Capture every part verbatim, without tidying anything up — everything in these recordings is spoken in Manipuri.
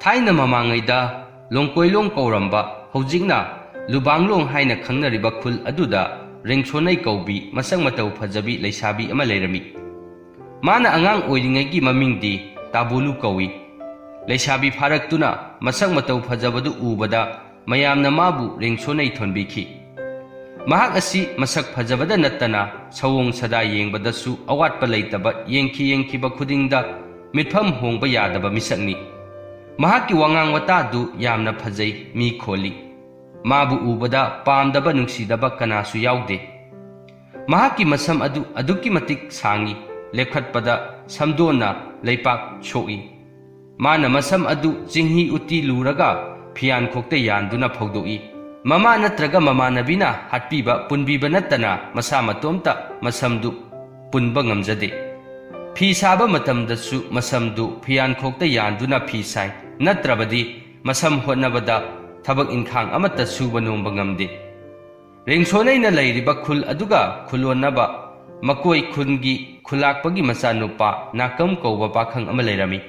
ꯊꯥꯏꯅ ꯃꯃꯥꯡꯉꯩꯗ ꯂꯣꯡꯀꯣꯏꯂꯣꯡ ꯀꯧꯔꯝꯕ, ꯍꯧꯖꯤꯛꯅ ꯂꯨꯕꯥꯡꯂꯣꯡ ꯍꯥꯏꯅ ꯈꯪꯅꯔꯤꯕ ꯈꯨꯜ ꯑꯗꯨꯗ ꯔꯦꯡꯁꯣꯅꯩ ꯀꯧꯕꯤ ꯃꯁꯛ ꯃꯇꯧ ꯐꯖꯕꯤ ꯂꯩꯁꯥꯕꯤ ꯑꯃ ꯂꯩꯔꯝꯃꯤ꯫ ꯃꯥꯅ ꯑꯉꯥꯡ ꯑꯣꯏꯔꯤꯉꯩꯒꯤ ꯃꯃꯤꯡꯗꯤ ꯇꯥꯕꯣꯂꯨ ꯀꯧꯏ꯫ ꯂꯩꯁꯥꯕꯤ ꯐꯥꯔꯛꯇꯨꯅ ꯃꯁꯛ ꯃꯇꯧ ꯐꯖꯕꯗꯨ ꯎꯕꯗ ꯃꯌꯥꯝꯅ ꯃꯥꯕꯨ ꯔꯦꯡꯁꯣꯅꯩ ꯊꯣꯟꯕꯤꯈꯤ꯫ ꯃꯍꯥꯛ ꯑꯁꯤ ꯃꯁꯛ ꯐꯖꯕꯗ ꯅꯠꯇꯅ ꯁꯑꯣꯡ ꯁꯥꯗꯥ ꯌꯦꯡꯕꯗꯁꯨ ꯑꯋꯥꯠꯄ ꯂꯩꯇꯕ, ꯌꯦꯡꯈꯤ ꯌꯦꯡꯈꯤꯕ ꯈꯨꯗꯤꯡꯗ ꯃꯤꯠꯐꯝ ꯍꯣꯡꯕ ꯌꯥꯗꯕ ꯃꯤꯁꯛꯅꯤ꯫ ꯃꯍꯥꯛꯀꯤ ꯋꯥꯉꯥꯡ ꯋꯥꯇꯥꯗꯨ ꯌꯥꯝꯅ ꯐꯖꯩ, ꯃꯤ ꯈꯣꯜꯂꯤ꯫ ꯃꯥꯕꯨ ꯎꯕꯗ ꯄꯥꯝꯗꯕ ꯅꯨꯡꯁꯤꯗꯕ ꯀꯅꯥꯁꯨ ꯌꯥꯎꯗꯦ꯫ ꯃꯍꯥꯛꯀꯤ ꯃꯁꯝ ꯑꯗꯨ ꯑꯗꯨꯛꯀꯤ ꯃꯇꯤꯛ ꯁꯥꯡꯏ, ꯂꯦꯞꯈꯠꯄꯗ ꯁꯝꯗꯣꯟꯅ ꯂꯩꯄꯥꯛ ꯁꯣꯛꯏ꯫ ꯃꯥꯅ ꯃꯁꯝ ꯑꯗꯨ ꯆꯤꯡꯍꯤ ꯎꯇꯤ ꯂꯨꯔꯒ ꯐꯤꯌꯥꯟꯈꯣꯛꯇ ꯌꯥꯟꯗꯨꯅ ꯐꯧꯗꯣꯛꯏ꯫ ꯃꯃꯥ ꯅꯠꯇ꯭ꯔꯒ ꯃꯃꯥꯟꯅꯕꯤꯅ ꯍꯥꯠꯄꯤꯕ ꯄꯨꯟꯕꯤꯕ ꯅꯠꯇꯅ ꯃꯁꯥ ꯃꯇꯣꯝꯇ ꯃꯁꯝꯗꯨ ꯄꯨꯟꯕ ꯉꯝꯖꯗꯦ꯫ ꯐꯤ ꯁꯥꯕ ꯃꯇꯝꯗꯁꯨ ꯃꯁꯝꯗꯨ ꯐꯤꯌꯥꯟꯈꯣꯛꯇ ꯌꯥꯟꯗꯨꯅ ꯐꯤ ꯁꯥꯏ, ꯅꯠꯇ꯭ꯔꯕꯗꯤ ꯃꯁꯝ ꯍꯣꯠꯅꯕꯗ ꯊꯕꯛ ꯏꯟꯈꯥꯡ ꯑꯃꯠꯇ ꯁꯨꯕ ꯅꯣꯝꯕ ꯉꯝꯗꯦ꯫ ꯔꯦꯡꯁꯣꯅꯩꯅ ꯂꯩꯔꯤꯕ ꯈꯨꯜ ꯑꯗꯨꯒ ꯈꯨꯂꯣꯟꯅꯕ ꯃꯀꯣꯏ ꯈꯨꯟꯒꯤ ꯈꯨꯂꯥꯛꯄꯒꯤ ꯃꯆꯥꯅꯨꯄꯥ ꯅꯥꯀꯝ ꯀꯧꯕ ꯄꯥꯈꯪ ꯑꯃ ꯂꯩꯔꯝꯃꯤ꯫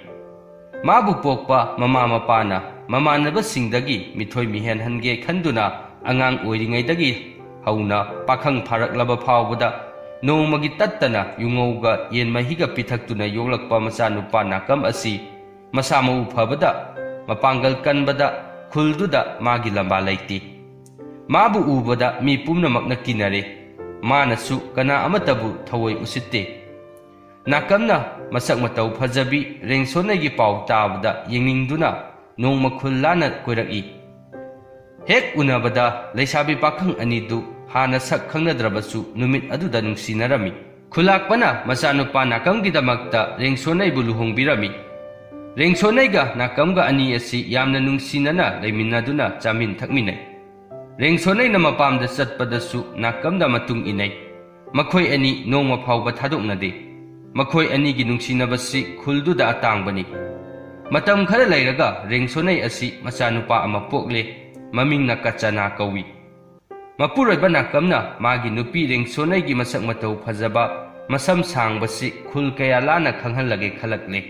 ꯃꯥꯕꯨ ꯄꯣꯛꯄ ꯃꯃꯥ ꯃꯄꯥꯅ ꯃꯃꯥꯟꯅꯕꯁꯤꯡꯗꯒꯤ ꯃꯤꯊꯣꯏ ꯃꯤꯍꯦꯟ ꯍꯟꯒꯦ ꯈꯟꯗꯨꯅ ꯑꯉꯥꯡ ꯑꯣꯏꯔꯤꯉꯩꯗꯒꯤ ꯍꯧꯅ ꯄꯥꯈꯪ ꯐꯥꯔꯛꯂꯕ ꯐꯥꯎꯕꯗ ꯅꯣꯡꯃꯒꯤ ꯇꯠꯇꯅ ꯌꯨꯉꯧꯒ ꯌꯦꯟ ꯃꯍꯤꯒ ꯄꯤꯊꯛꯇꯨꯅ ꯌꯣꯛꯂꯛꯄ ꯃꯆꯥꯅꯨꯄꯥ ꯅꯥꯀꯝ ꯑꯁꯤ ꯃꯁꯥ ꯃꯎ ꯐꯕꯗ, ꯃꯄꯥꯡꯒꯜ ꯀꯟꯕꯗ ꯈꯨꯜꯗꯨꯗ ꯃꯥꯒꯤ ꯂꯝꯕꯥ ꯂꯩꯇꯦ꯫ ꯃꯥꯕꯨ ꯎꯕꯗ ꯃꯤ ꯄꯨꯝꯅꯃꯛꯅ ꯀꯤꯅꯔꯦ꯫ ꯃꯥꯅꯁꯨ ꯀꯅꯥ ꯑꯃꯠꯇꯕꯨ ꯊꯑꯣꯏ ꯎꯁꯤꯠꯇꯦ꯫ ꯅꯥꯀꯝꯅ ꯃꯁꯛ ꯃꯇꯧ ꯐꯖꯕꯤ ꯔꯦꯡꯁꯣꯅꯩꯒꯤ ꯄꯥꯎ ꯇꯥꯕꯗ ꯌꯦꯡꯅꯤꯡꯗꯨꯅ ꯅꯣꯡꯃ ꯈꯨꯜ ꯂꯥꯟꯅ ꯀꯣꯏꯔꯛꯏ꯫ ꯍꯦꯛ ꯎꯅꯕꯗ ꯂꯩꯁꯥꯕꯤ ꯄꯥꯈꯪ ꯑꯅꯤꯗꯨ ꯍꯥꯟꯅ ꯁꯛ ꯈꯪꯅꯗ꯭ꯔꯕꯁꯨ ꯅꯨꯃꯤꯠ ꯑꯗꯨꯗ ꯅꯨꯡꯁꯤꯅꯔꯝꯃꯤ꯫ ꯈꯨꯂꯥꯛꯄꯅ ꯃꯆꯥꯅꯨꯄꯥ ꯅꯥꯀꯝꯒꯤꯗꯃꯛꯇ ꯔꯦꯡꯁꯣꯅꯩꯕꯨ ꯂꯨꯍꯣꯡꯕꯤꯔꯝꯃꯤ꯫ ꯔꯦꯡꯁꯣꯅꯩꯒ ꯅꯥꯀꯝꯒ ꯑꯅꯤ ꯑꯁꯤ ꯌꯥꯝꯅ ꯅꯨꯡꯁꯤꯅꯅ ꯂꯩꯃꯤꯟꯅꯗꯨꯅ ꯆꯥꯃꯤꯟ ꯊꯛꯃꯤꯟꯅꯩ꯫ ꯔꯦꯡꯁꯣꯅꯩꯅ ꯃꯄꯥꯝꯗ ꯆꯠꯄꯗꯁꯨ ꯅꯥꯀꯝꯗ ꯃꯇꯨꯡ ꯏꯟꯅꯩ꯫ ꯃꯈꯣꯏ ꯑꯅꯤ ꯅꯣꯡꯃ ꯐꯥꯎꯕ ꯊꯥꯗꯣꯛꯅꯗꯦ꯫ ꯃꯈꯣꯏ ꯑꯅꯤꯒꯤ ꯅꯨꯡꯁꯤꯅꯕꯁꯤ ꯈꯨꯜꯗꯨꯗ ꯑꯇꯥꯡꯕꯅꯤ꯫ ꯃꯇꯝ ꯈꯔ ꯂꯩꯔꯒ ꯔꯦꯡꯁꯣꯅꯩ ꯑꯁꯤ ꯃꯆꯥꯅꯨꯄꯥ ꯑꯃ ꯄꯣꯛꯂꯦ꯫ ꯃꯃꯤꯡꯅ ꯀꯆꯅꯥ ꯀꯧꯏ꯫ ꯃꯄꯨꯔꯣꯏꯕ ꯅꯥꯀꯝꯅ ꯃꯥꯒꯤ ꯅꯨꯄꯤ ꯔꯦꯡꯁꯣꯅꯩꯒꯤ ꯃꯁꯛ ꯃꯇꯧ ꯐꯖꯕ, ꯃꯁꯝ ꯁꯥꯡꯕꯁꯤ ꯈꯨꯜ ꯀꯌꯥ ꯂꯥꯟꯅ ꯈꯪꯍꯜꯂꯒꯦ ꯈꯜꯂꯛꯂꯦ꯫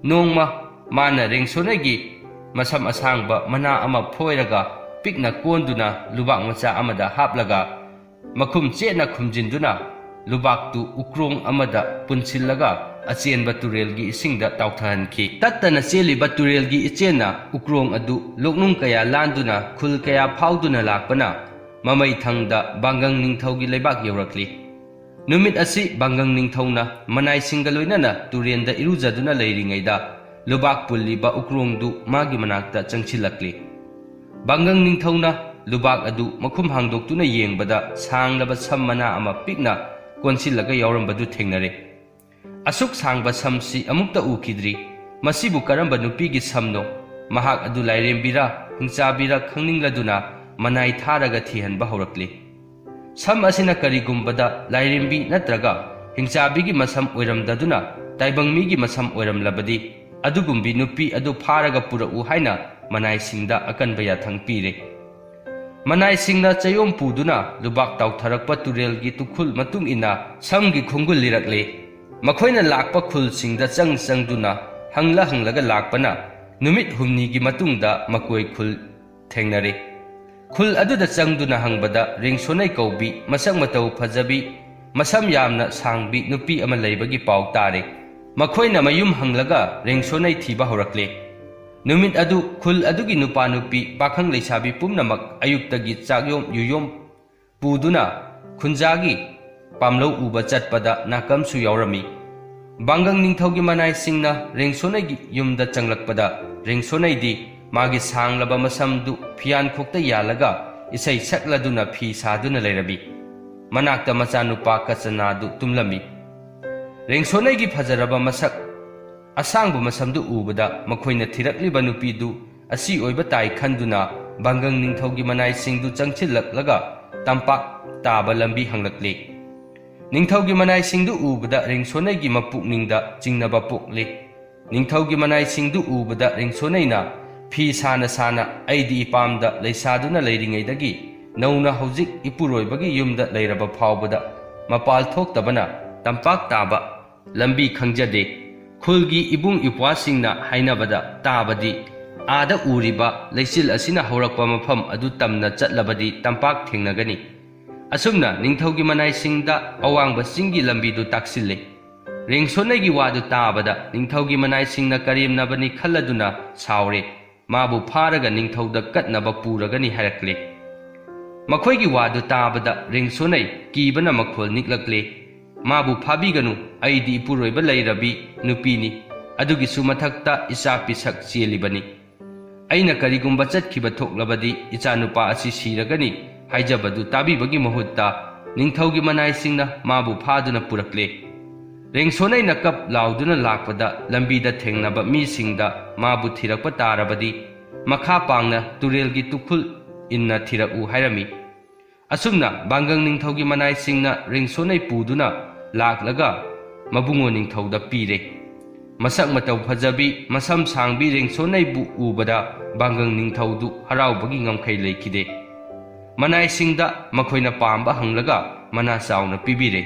ꯅꯣꯡꯃ ꯃꯥꯅ ꯔꯦꯡꯁꯣꯅꯩꯒꯤ ꯃꯁꯝ ꯑꯁꯥꯡꯕ ꯃꯅꯥ ꯑꯃ ꯐꯣꯏꯔꯒ ꯄꯤꯛꯅ ꯀꯣꯟꯗꯨꯅ ꯂꯨꯕꯥꯛ ꯃꯆꯥ ꯑꯃꯗ ꯍꯥꯞꯂꯒ ꯃꯈꯨꯝ ꯆꯦꯠꯅ ꯈꯨꯝꯖꯤꯟꯗꯨꯅ ꯂꯨꯕꯥꯛꯇꯨ ꯎꯀ꯭ꯔꯣꯡ ꯑꯃꯗ ꯄꯨꯟꯁꯤꯜꯂꯒ ꯑꯆꯦꯟꯕ ꯇꯨꯔꯦꯜꯒꯤ ꯏꯁꯤꯡꯗ ꯇꯥꯎꯊꯍꯟꯈꯤ꯫ ꯇꯠꯇꯅ ꯆꯦꯜꯂꯤꯕ ꯇꯨꯔꯦꯜꯒꯤ ꯏꯆꯦꯟꯅ ꯎꯀ꯭ꯔꯣꯡ ꯑꯗꯨ ꯂꯣꯛꯅꯨꯡ ꯀꯌꯥ ꯂꯥꯟꯗꯨꯅ ꯈꯨꯜ ꯀꯌꯥ ꯐꯥꯎꯗꯨꯅ ꯂꯥꯛꯄꯅ ꯃꯃꯩ ꯊꯪꯗ ꯕꯥꯡꯒꯪ ꯅꯤꯡꯊꯧꯒꯤ ꯂꯩꯕꯥꯛ ꯌꯧꯔꯛꯂꯤ꯫ ꯅꯨꯃꯤꯠ ꯑꯁꯤ ꯕꯥꯡꯒꯪ ꯅꯤꯡꯊꯧꯅ ꯃꯅꯥꯏꯁꯤꯡꯒ ꯂꯣꯏꯅꯅ ꯇꯨꯔꯦꯟꯗ ꯏꯔꯨꯖꯗꯨꯅ ꯂꯩꯔꯤꯉꯩꯗ ꯂꯨꯕꯥꯛ ꯄꯨꯜꯂꯤꯕ ꯎꯀ꯭ꯔꯣꯡꯗꯨ ꯃꯥꯒꯤ ꯃꯅꯥꯛꯇ ꯆꯪꯁꯤꯜꯂꯛꯂꯤ꯫ ꯕꯥꯡꯒꯪ ꯅꯤꯡꯊꯧꯅ ꯂꯨꯕꯥꯛ ꯑꯗꯨ ꯃꯈꯨꯝ ꯍꯥꯡꯗꯣꯛꯇꯨꯅ ꯌꯦꯡꯕꯗ ꯁꯥꯡꯂꯕ ꯁꯝ ꯃꯅꯥ ꯑꯃ ꯄꯤꯛꯅ ꯀꯣꯟꯁꯤꯜꯂꯒ ꯌꯥꯎꯔꯝꯕꯗꯨ ꯊꯦꯡꯅꯔꯦ꯫ ꯑꯁꯨꯛ ꯁꯥꯡꯕ ꯁꯝꯁꯤ ꯑꯃꯨꯛꯇ ꯎꯈꯤꯗ꯭ꯔꯤ꯫ ꯃꯁꯤꯕꯨ ꯀꯔꯝꯕ ꯅꯨꯄꯤꯒꯤ ꯁꯝꯅꯣ? ꯃꯍꯥꯛ ꯑꯗꯨ ꯂꯥꯏꯔꯦꯝꯕꯤꯔ ꯍꯤꯡꯆꯥꯕꯤꯔ ꯈꯪꯅꯤꯡꯂꯗꯨꯅ ꯃꯅꯥꯏ ꯊꯥꯔꯒ ꯊꯤꯍꯟꯕ ꯍꯧꯔꯛꯂꯤ꯫ ꯁꯝ ꯑꯁꯤꯅ ꯀꯔꯤꯒꯨꯝꯕꯗ ꯂꯥꯏꯔꯦꯝꯕꯤ ꯅꯠꯇ꯭ꯔꯒ ꯍꯤꯡꯆꯥꯕꯤꯒꯤ ꯃꯁꯝ ꯑꯣꯏꯔꯝꯗꯗꯨꯅ ꯇꯥꯏꯕꯪ ꯃꯤꯒꯤ ꯃꯁꯝ ꯑꯣꯏꯔꯝꯂꯕꯗꯤ ꯑꯗꯨꯒꯨꯝꯕꯤ ꯅꯨꯄꯤ ꯑꯗꯨ ꯐꯥꯔꯒ ꯄꯨꯔꯛꯎ ꯍꯥꯏꯅ ꯃꯅꯥꯏꯁꯤꯡꯗ ꯑꯀꯟꯕ ꯌꯥꯊꯪ ꯄꯤꯔꯦ꯫ ꯃꯅꯥꯏꯁꯤꯡꯅ ꯆꯌꯣꯝ ꯄꯨꯗꯨꯅ ꯂꯨꯕꯥꯛ ꯇꯥꯎꯊꯔꯛꯄ ꯇꯨꯔꯦꯜꯒꯤ ꯇꯨꯈꯨꯜ ꯃꯇꯨꯡ ꯏꯟꯅ ꯁꯝꯒꯤ ꯈꯣꯡꯒꯨꯜ ꯂꯤꯔꯛꯂꯦ꯫ ꯃꯈꯣꯏꯅ ꯂꯥꯛꯄ ꯈꯨꯜꯁꯤꯡꯗ ꯆꯪ ꯆꯪꯗꯨꯅ ꯍꯪꯂ ꯍꯪꯂꯒ ꯂꯥꯛꯄꯅ ꯅꯨꯃꯤꯠ ꯍꯨꯝꯅꯤꯒꯤ ꯃꯇꯨꯡꯗ ꯃꯀꯣꯏ ꯈꯨꯜ ꯊꯦꯡꯅꯔꯦ꯫ ꯈꯨꯜ ꯑꯗꯨꯗ ꯆꯪꯗꯨꯅ ꯍꯪꯕꯗ ꯔꯦꯡꯁꯣꯅꯩ ꯀꯧꯕꯤ ꯃꯁꯛ ꯃꯇꯧ ꯐꯖꯕꯤ ꯃꯁꯝ ꯌꯥꯝꯅ ꯁꯥꯡꯕꯤ ꯅꯨꯄꯤ ꯑꯃ ꯂꯩꯕꯒꯤ ꯄꯥꯎ ꯇꯥꯔꯦ꯫ ꯃꯈꯣꯏꯅ ꯃꯌꯨꯝ ꯍꯪꯂꯒ ꯔꯦꯡꯁꯣꯅꯩ ꯊꯤꯕ ꯍꯧꯔꯛꯂꯦ꯫ ꯅꯨꯃꯤꯠ ꯑꯗꯨ ꯈꯨꯜ ꯑꯗꯨꯒꯤ ꯅꯨꯄꯥ ꯅꯨꯄꯤ ꯄꯥꯈꯪ ꯂꯩꯁꯥꯕꯤ ꯄꯨꯝꯅꯃꯛ ꯑꯌꯨꯛꯇꯒꯤ ꯆꯥꯛꯌꯣꯝ ꯌꯨꯌꯣꯝ ꯄꯨꯗꯨꯅ ꯈꯨꯟꯖꯥꯒꯤ ꯄꯥꯝꯂꯧ ꯎꯕ ꯆꯠꯄꯗ ꯅꯥꯀꯝꯁꯨ ꯌꯥꯎꯔꯝꯃꯤ꯫ ꯕꯥꯡꯒꯪ ꯅꯤꯡꯊꯧꯒꯤ ꯃꯅꯥꯏꯁꯤꯡꯅ ꯔꯦꯡꯁꯣꯅꯩꯒꯤ ꯌꯨꯝꯗ ꯆꯪꯂꯛꯄꯗ ꯔꯦꯡꯁꯣꯅꯩꯗꯤ ꯃꯥꯒꯤ ꯁꯥꯡꯂꯕ ꯃꯁꯝꯗꯨ ꯐꯤꯌꯥꯟꯈꯣꯛꯇ ꯌꯥꯜꯂꯒ ꯏꯁꯩ ꯁꯛꯂꯗꯨꯅ ꯐꯤ ꯁꯥꯗꯨꯅ ꯂꯩꯔꯝꯃꯤ꯫ ꯃꯅꯥꯛꯇ ꯃꯆꯥꯅꯨꯄꯥ ꯀꯆꯅꯥꯗꯨ ꯇꯨꯝꯂꯝꯃꯤ꯫ ꯔꯦꯡꯁꯣꯅꯩꯒꯤ ꯐꯖꯔꯕ ꯃꯁꯛ ꯑꯁꯥꯡꯕ ꯃꯁꯝꯗꯨ ꯎꯕꯗ ꯃꯈꯣꯏꯅ ꯊꯤꯔꯛꯂꯤꯕ ꯅꯨꯄꯤꯗꯨ ꯑꯁꯤ ꯑꯣꯏꯕ ꯇꯥꯏ ꯈꯟꯗꯨꯅ ꯕꯥꯡꯒꯪ ꯅꯤꯡꯊꯧꯒꯤ ꯃꯅꯥꯏꯁꯤꯡꯗꯨ ꯆꯪꯁꯤꯜꯂꯛꯂꯒ ꯇꯝꯄꯥꯛ ꯇꯥꯕ ꯂꯝꯕꯤ ꯍꯪꯂꯛꯂꯤ꯫ ꯅꯤꯡꯊꯧꯒꯤ ꯃꯅꯥꯏꯁꯤꯡꯗꯨ ꯎꯕꯗ ꯔꯦꯡꯁꯣꯅꯩꯒꯤ ꯃꯄꯨꯛꯅꯤꯡꯗ ꯆꯤꯡꯅꯕ ꯄꯣꯛꯂꯤ꯫ ꯅꯤꯡꯊꯧꯒꯤ ꯃꯅꯥꯏꯁꯤꯡꯗꯨ ꯎꯕꯗ ꯔꯦꯡꯁꯣꯅꯩꯅ ꯐꯤ ꯁꯥꯅ ꯁꯥꯅ ꯑꯩꯗꯤ ꯏꯄꯥꯝꯗ ꯂꯩꯁꯥꯗꯨꯅ ꯂꯩꯔꯤꯉꯩꯗꯒꯤ ꯅꯧꯅ ꯍꯧꯖꯤꯛ ꯏꯄꯨꯔꯣꯏꯕꯒꯤ ꯌꯨꯝꯗ ꯂꯩꯔꯕ ꯐꯥꯎꯕꯗ ꯃꯄꯥꯜ ꯊꯣꯛꯇꯕꯅ ꯇꯝꯄꯥꯛ ꯇꯥꯕ ꯂꯝꯕꯤ ꯈꯪꯖꯗꯦ꯫ ꯈꯨꯜꯒꯤ ꯏꯕꯨꯡ ꯏꯄ꯭ꯋꯥꯁꯤꯡꯅ ꯍꯥꯏꯅꯕꯗ ꯇꯥꯕꯗꯤ, ꯑꯥꯗ ꯎꯔꯤꯕ ꯂꯩꯆꯤꯜ ꯑꯁꯤꯅ ꯍꯧꯔꯛꯄ ꯃꯐꯝ ꯑꯗꯨ ꯇꯝꯅ ꯆꯠꯂꯕꯗꯤ ꯇꯝꯄꯥꯛ ꯊꯦꯡꯅꯒꯅꯤ꯫ ꯑꯁꯨꯝꯅ ꯅꯤꯡꯊꯧꯒꯤ ꯃꯅꯥꯏꯁꯤꯡꯗ ꯑꯋꯥꯡꯕ ꯆꯤꯡꯒꯤ ꯂꯝꯕꯤꯗꯨ ꯇꯥꯛꯁꯤꯜꯂꯤ꯫ ꯔꯦꯡꯁꯣꯅꯩꯒꯤ ꯋꯥꯗꯨ ꯇꯥꯕꯗ ꯅꯤꯡꯊꯧꯒꯤ ꯃꯅꯥꯏꯁꯤꯡꯅ ꯀꯔꯦꯝꯅꯕꯅꯤ ꯈꯜꯂꯗꯨꯅ ꯁꯥꯎꯔꯦ꯫ ꯃꯥꯕꯨ ꯐꯥꯔꯒ ꯅꯤꯡꯊꯧꯗ ꯀꯠꯅꯕ ꯄꯨꯔꯒꯅꯤ ꯍꯥꯏꯔꯛꯂꯦ꯫ ꯃꯈꯣꯏꯒꯤ ꯋꯥꯗꯨ ꯇꯥꯕꯗ ꯔꯦꯡꯁꯣꯅꯩ ꯀꯤꯕꯅ ꯃꯈꯣꯜ ꯅꯤꯛꯂꯛꯂꯦ꯫ ꯃꯥꯕꯨ ꯐꯥꯕꯤꯒꯅꯨ, ꯑꯩꯗꯤ ꯏꯄꯨꯔꯣꯏꯕ ꯂꯩꯔꯕꯤ ꯅꯨꯄꯤꯅꯤ꯫ ꯑꯗꯨꯒꯤꯁꯨ ꯃꯊꯛꯇ ꯏꯆꯥ ꯄꯤꯁꯛ ꯆꯦꯜꯂꯤꯕꯅꯤ꯫ ꯑꯩꯅ ꯀꯔꯤꯒꯨꯝꯕ ꯆꯠꯈꯤꯕ ꯊꯣꯛꯂꯕꯗꯤ ꯏꯆꯥꯅꯨꯄꯥ ꯑꯁꯤ ꯁꯤꯔꯒꯅꯤ ꯍꯥꯏꯖꯕꯗꯨ ꯇꯥꯕꯤꯕꯒꯤ ꯃꯍꯨꯠꯇ ꯅꯤꯡꯊꯧꯒꯤ ꯃꯅꯥꯏꯁꯤꯡꯅ ꯃꯥꯕꯨ ꯐꯥꯗꯨꯅ ꯄꯨꯔꯛꯂꯦ꯫ ꯔꯦꯡꯁꯣꯅꯩꯅ ꯀꯞ ꯂꯥꯎꯗꯨꯅ ꯂꯥꯛꯄꯗ ꯂꯝꯕꯤꯗ ꯊꯦꯡꯅꯕ ꯃꯤꯁꯤꯡꯗ ꯃꯥꯕꯨ ꯊꯤꯔꯛꯄ ꯇꯥꯔꯕꯗꯤ ꯃꯈꯥ ꯄꯥꯡꯅ ꯇꯨꯔꯦꯜꯒꯤ ꯇꯨꯈꯨꯜ ꯏꯟꯅ ꯊꯤꯔꯛꯎ ꯍꯥꯏꯔꯝꯃꯤ꯫ ꯑꯁꯨꯝꯅ ꯕꯥꯡꯒꯪ ꯅꯤꯡꯊꯧꯒꯤ ꯃꯅꯥꯏꯁꯤꯡꯅ ꯔꯦꯡꯁꯣꯅꯩ ꯄꯨꯗꯨꯅ ꯂꯥꯛꯂꯒ ꯃꯕꯨꯡꯉꯣ ꯅꯤꯡꯊꯧꯗ ꯄꯤꯔꯦ꯫ ꯃꯁꯛ ꯃꯇꯧ ꯐꯖꯕꯤ, ꯃꯁꯝ ꯁꯥꯡꯕꯤ ꯔꯦꯡꯁꯣꯅꯩꯕꯨ ꯎꯕꯗ ꯕꯥꯡꯒꯪ ꯅꯤꯡꯊꯧꯗꯨ ꯍꯔꯥꯎꯕꯒꯤ ꯉꯝꯈꯩ ꯂꯩꯈꯤꯗꯦ꯫ ꯃꯅꯥꯏꯁꯤꯡꯗ ꯃꯈꯣꯏꯅ ꯄꯥꯝꯕ ꯍꯪꯂꯒ ꯃꯅꯥ ꯆꯥꯎꯅ ꯄꯤꯕꯤꯔꯦ꯫